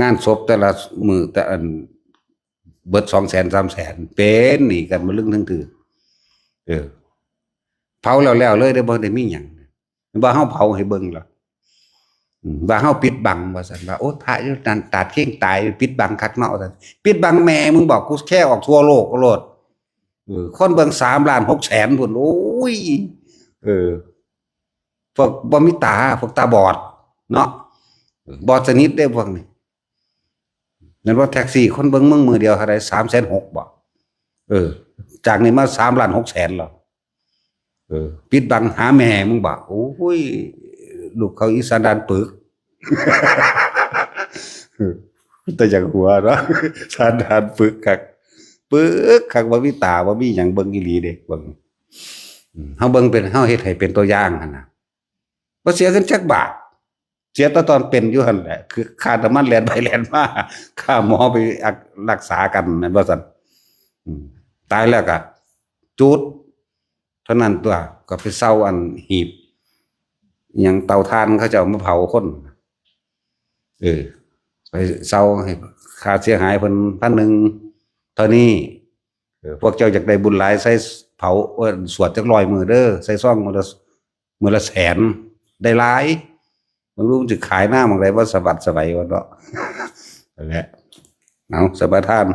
ງານສົບແຕ່ລະມື້ ແຕ່ອັນ ເບິດສອງແສນ ສາມແສນ ເປັນໜີ້ກັນມາລຶ້ງເທິງຖື ເອີ ເຜົາແລ້ວໆ ເລີຍເດ້ ບໍ່ໄດ້ມີຫຍັງ ວ່າເຮົາເຜົາໃຫ້ເບິ່ງລະ ອືມ ວ່າເຮົາປິດບັງວ່າຊັ້ນ ວ່າ ໂອ້ ພະຢູ່ນັ້ນຕາດຄຽງຕາຍ ປິດບັງຄັກເນາະ ວ່າຊັ້ນ ປິດບັງແມ່ມຶງບອກ ກູແຊອອກທົ່ວໂລກໂລດ ເອີ ຄົນເບິ່ງສາມລ້ານຫົກແສນພຸ້ນ ໂອ້ຍ ເອີ ພວກບໍ່ມີຕາ ພວກຕາບອດເນາະ ເອີ ບອດສະໜິດເດ້ພວກນີ້ ແມ່ນບໍ່? ແທັກຊີຄົນເບິ່ງມຶງມື້ດຽວເທົ່າໃດ? ສາມແສນຫົກບໍ່? ເອີ ຈາກນີ້ມາສາມລ້ານຫົກແສນແລ້ວ ເອີ ປິດບັງຫາແມ່ມຶງບໍ່? ໂອ້ຍ ລູກເຂົາອີສານດ່ານປຶກ ເປັນຕາຢາກຫົວເນາະ ສານດ່ານປຶກຄັກ ປຶກຄັກ ບໍ່ມີຕາ ບໍ່ມີຫຍັງເບິ່ງອີ່ຫຼີເດ້ ເບິ່ງ ອືມ ເຮົາເບິ່ງເປັນ ເຮົາເຮັດໃຫ້ເປັນຕົວຢ່າງຫັ້ນນະ ບໍ່ເສຍເງິນຈັກບາດ ເສຍແຕ່ຕອນເປັນຢູ່ຫັ້ນແຫຼະ ຄືຄ່ານ້ຳມັນແລ່ນໄປແລ່ນມາ ຄ່າໝໍໄປອັກ ລັກສາກັນ ແມ່ນບໍ່ຊັ້ນ? ອືມ ຕາຍແລ້ວກະຈູດເທົ່ານັ້ນຕົວະ ກໍໄປເຊົ່າອັນ ຫີບຫຍັງ ເຕົາຖ່ານ ເຂົາເຈົ້າມາເຜົາຄົນ ເອີ ໄປເຊົ່າໃຫ້ຄ່າເສຍຫາຍເພິ່ນພັນໜຶ່ງເທົ່ານີ້ ເອີ ພວກເຈົ້າຢາກໄດ້ບຸນຫຼາຍ ໃສ່ເຜົາ ເອີ້ນ ສວດຈັກຮ້ອຍມື້ເດີ ໃສ່ຊອງມື້ລະ ມື້ລະແສນ ໄດ້ຫຼາຍ ເບິ່ງດູມັນຊິຂາຍນາໝ່ອງໃດ ບໍ່ສະບັດສະໄໝວະເນາະ ນັ້ນແຫຼະ ເອົາ ສະມາທານ.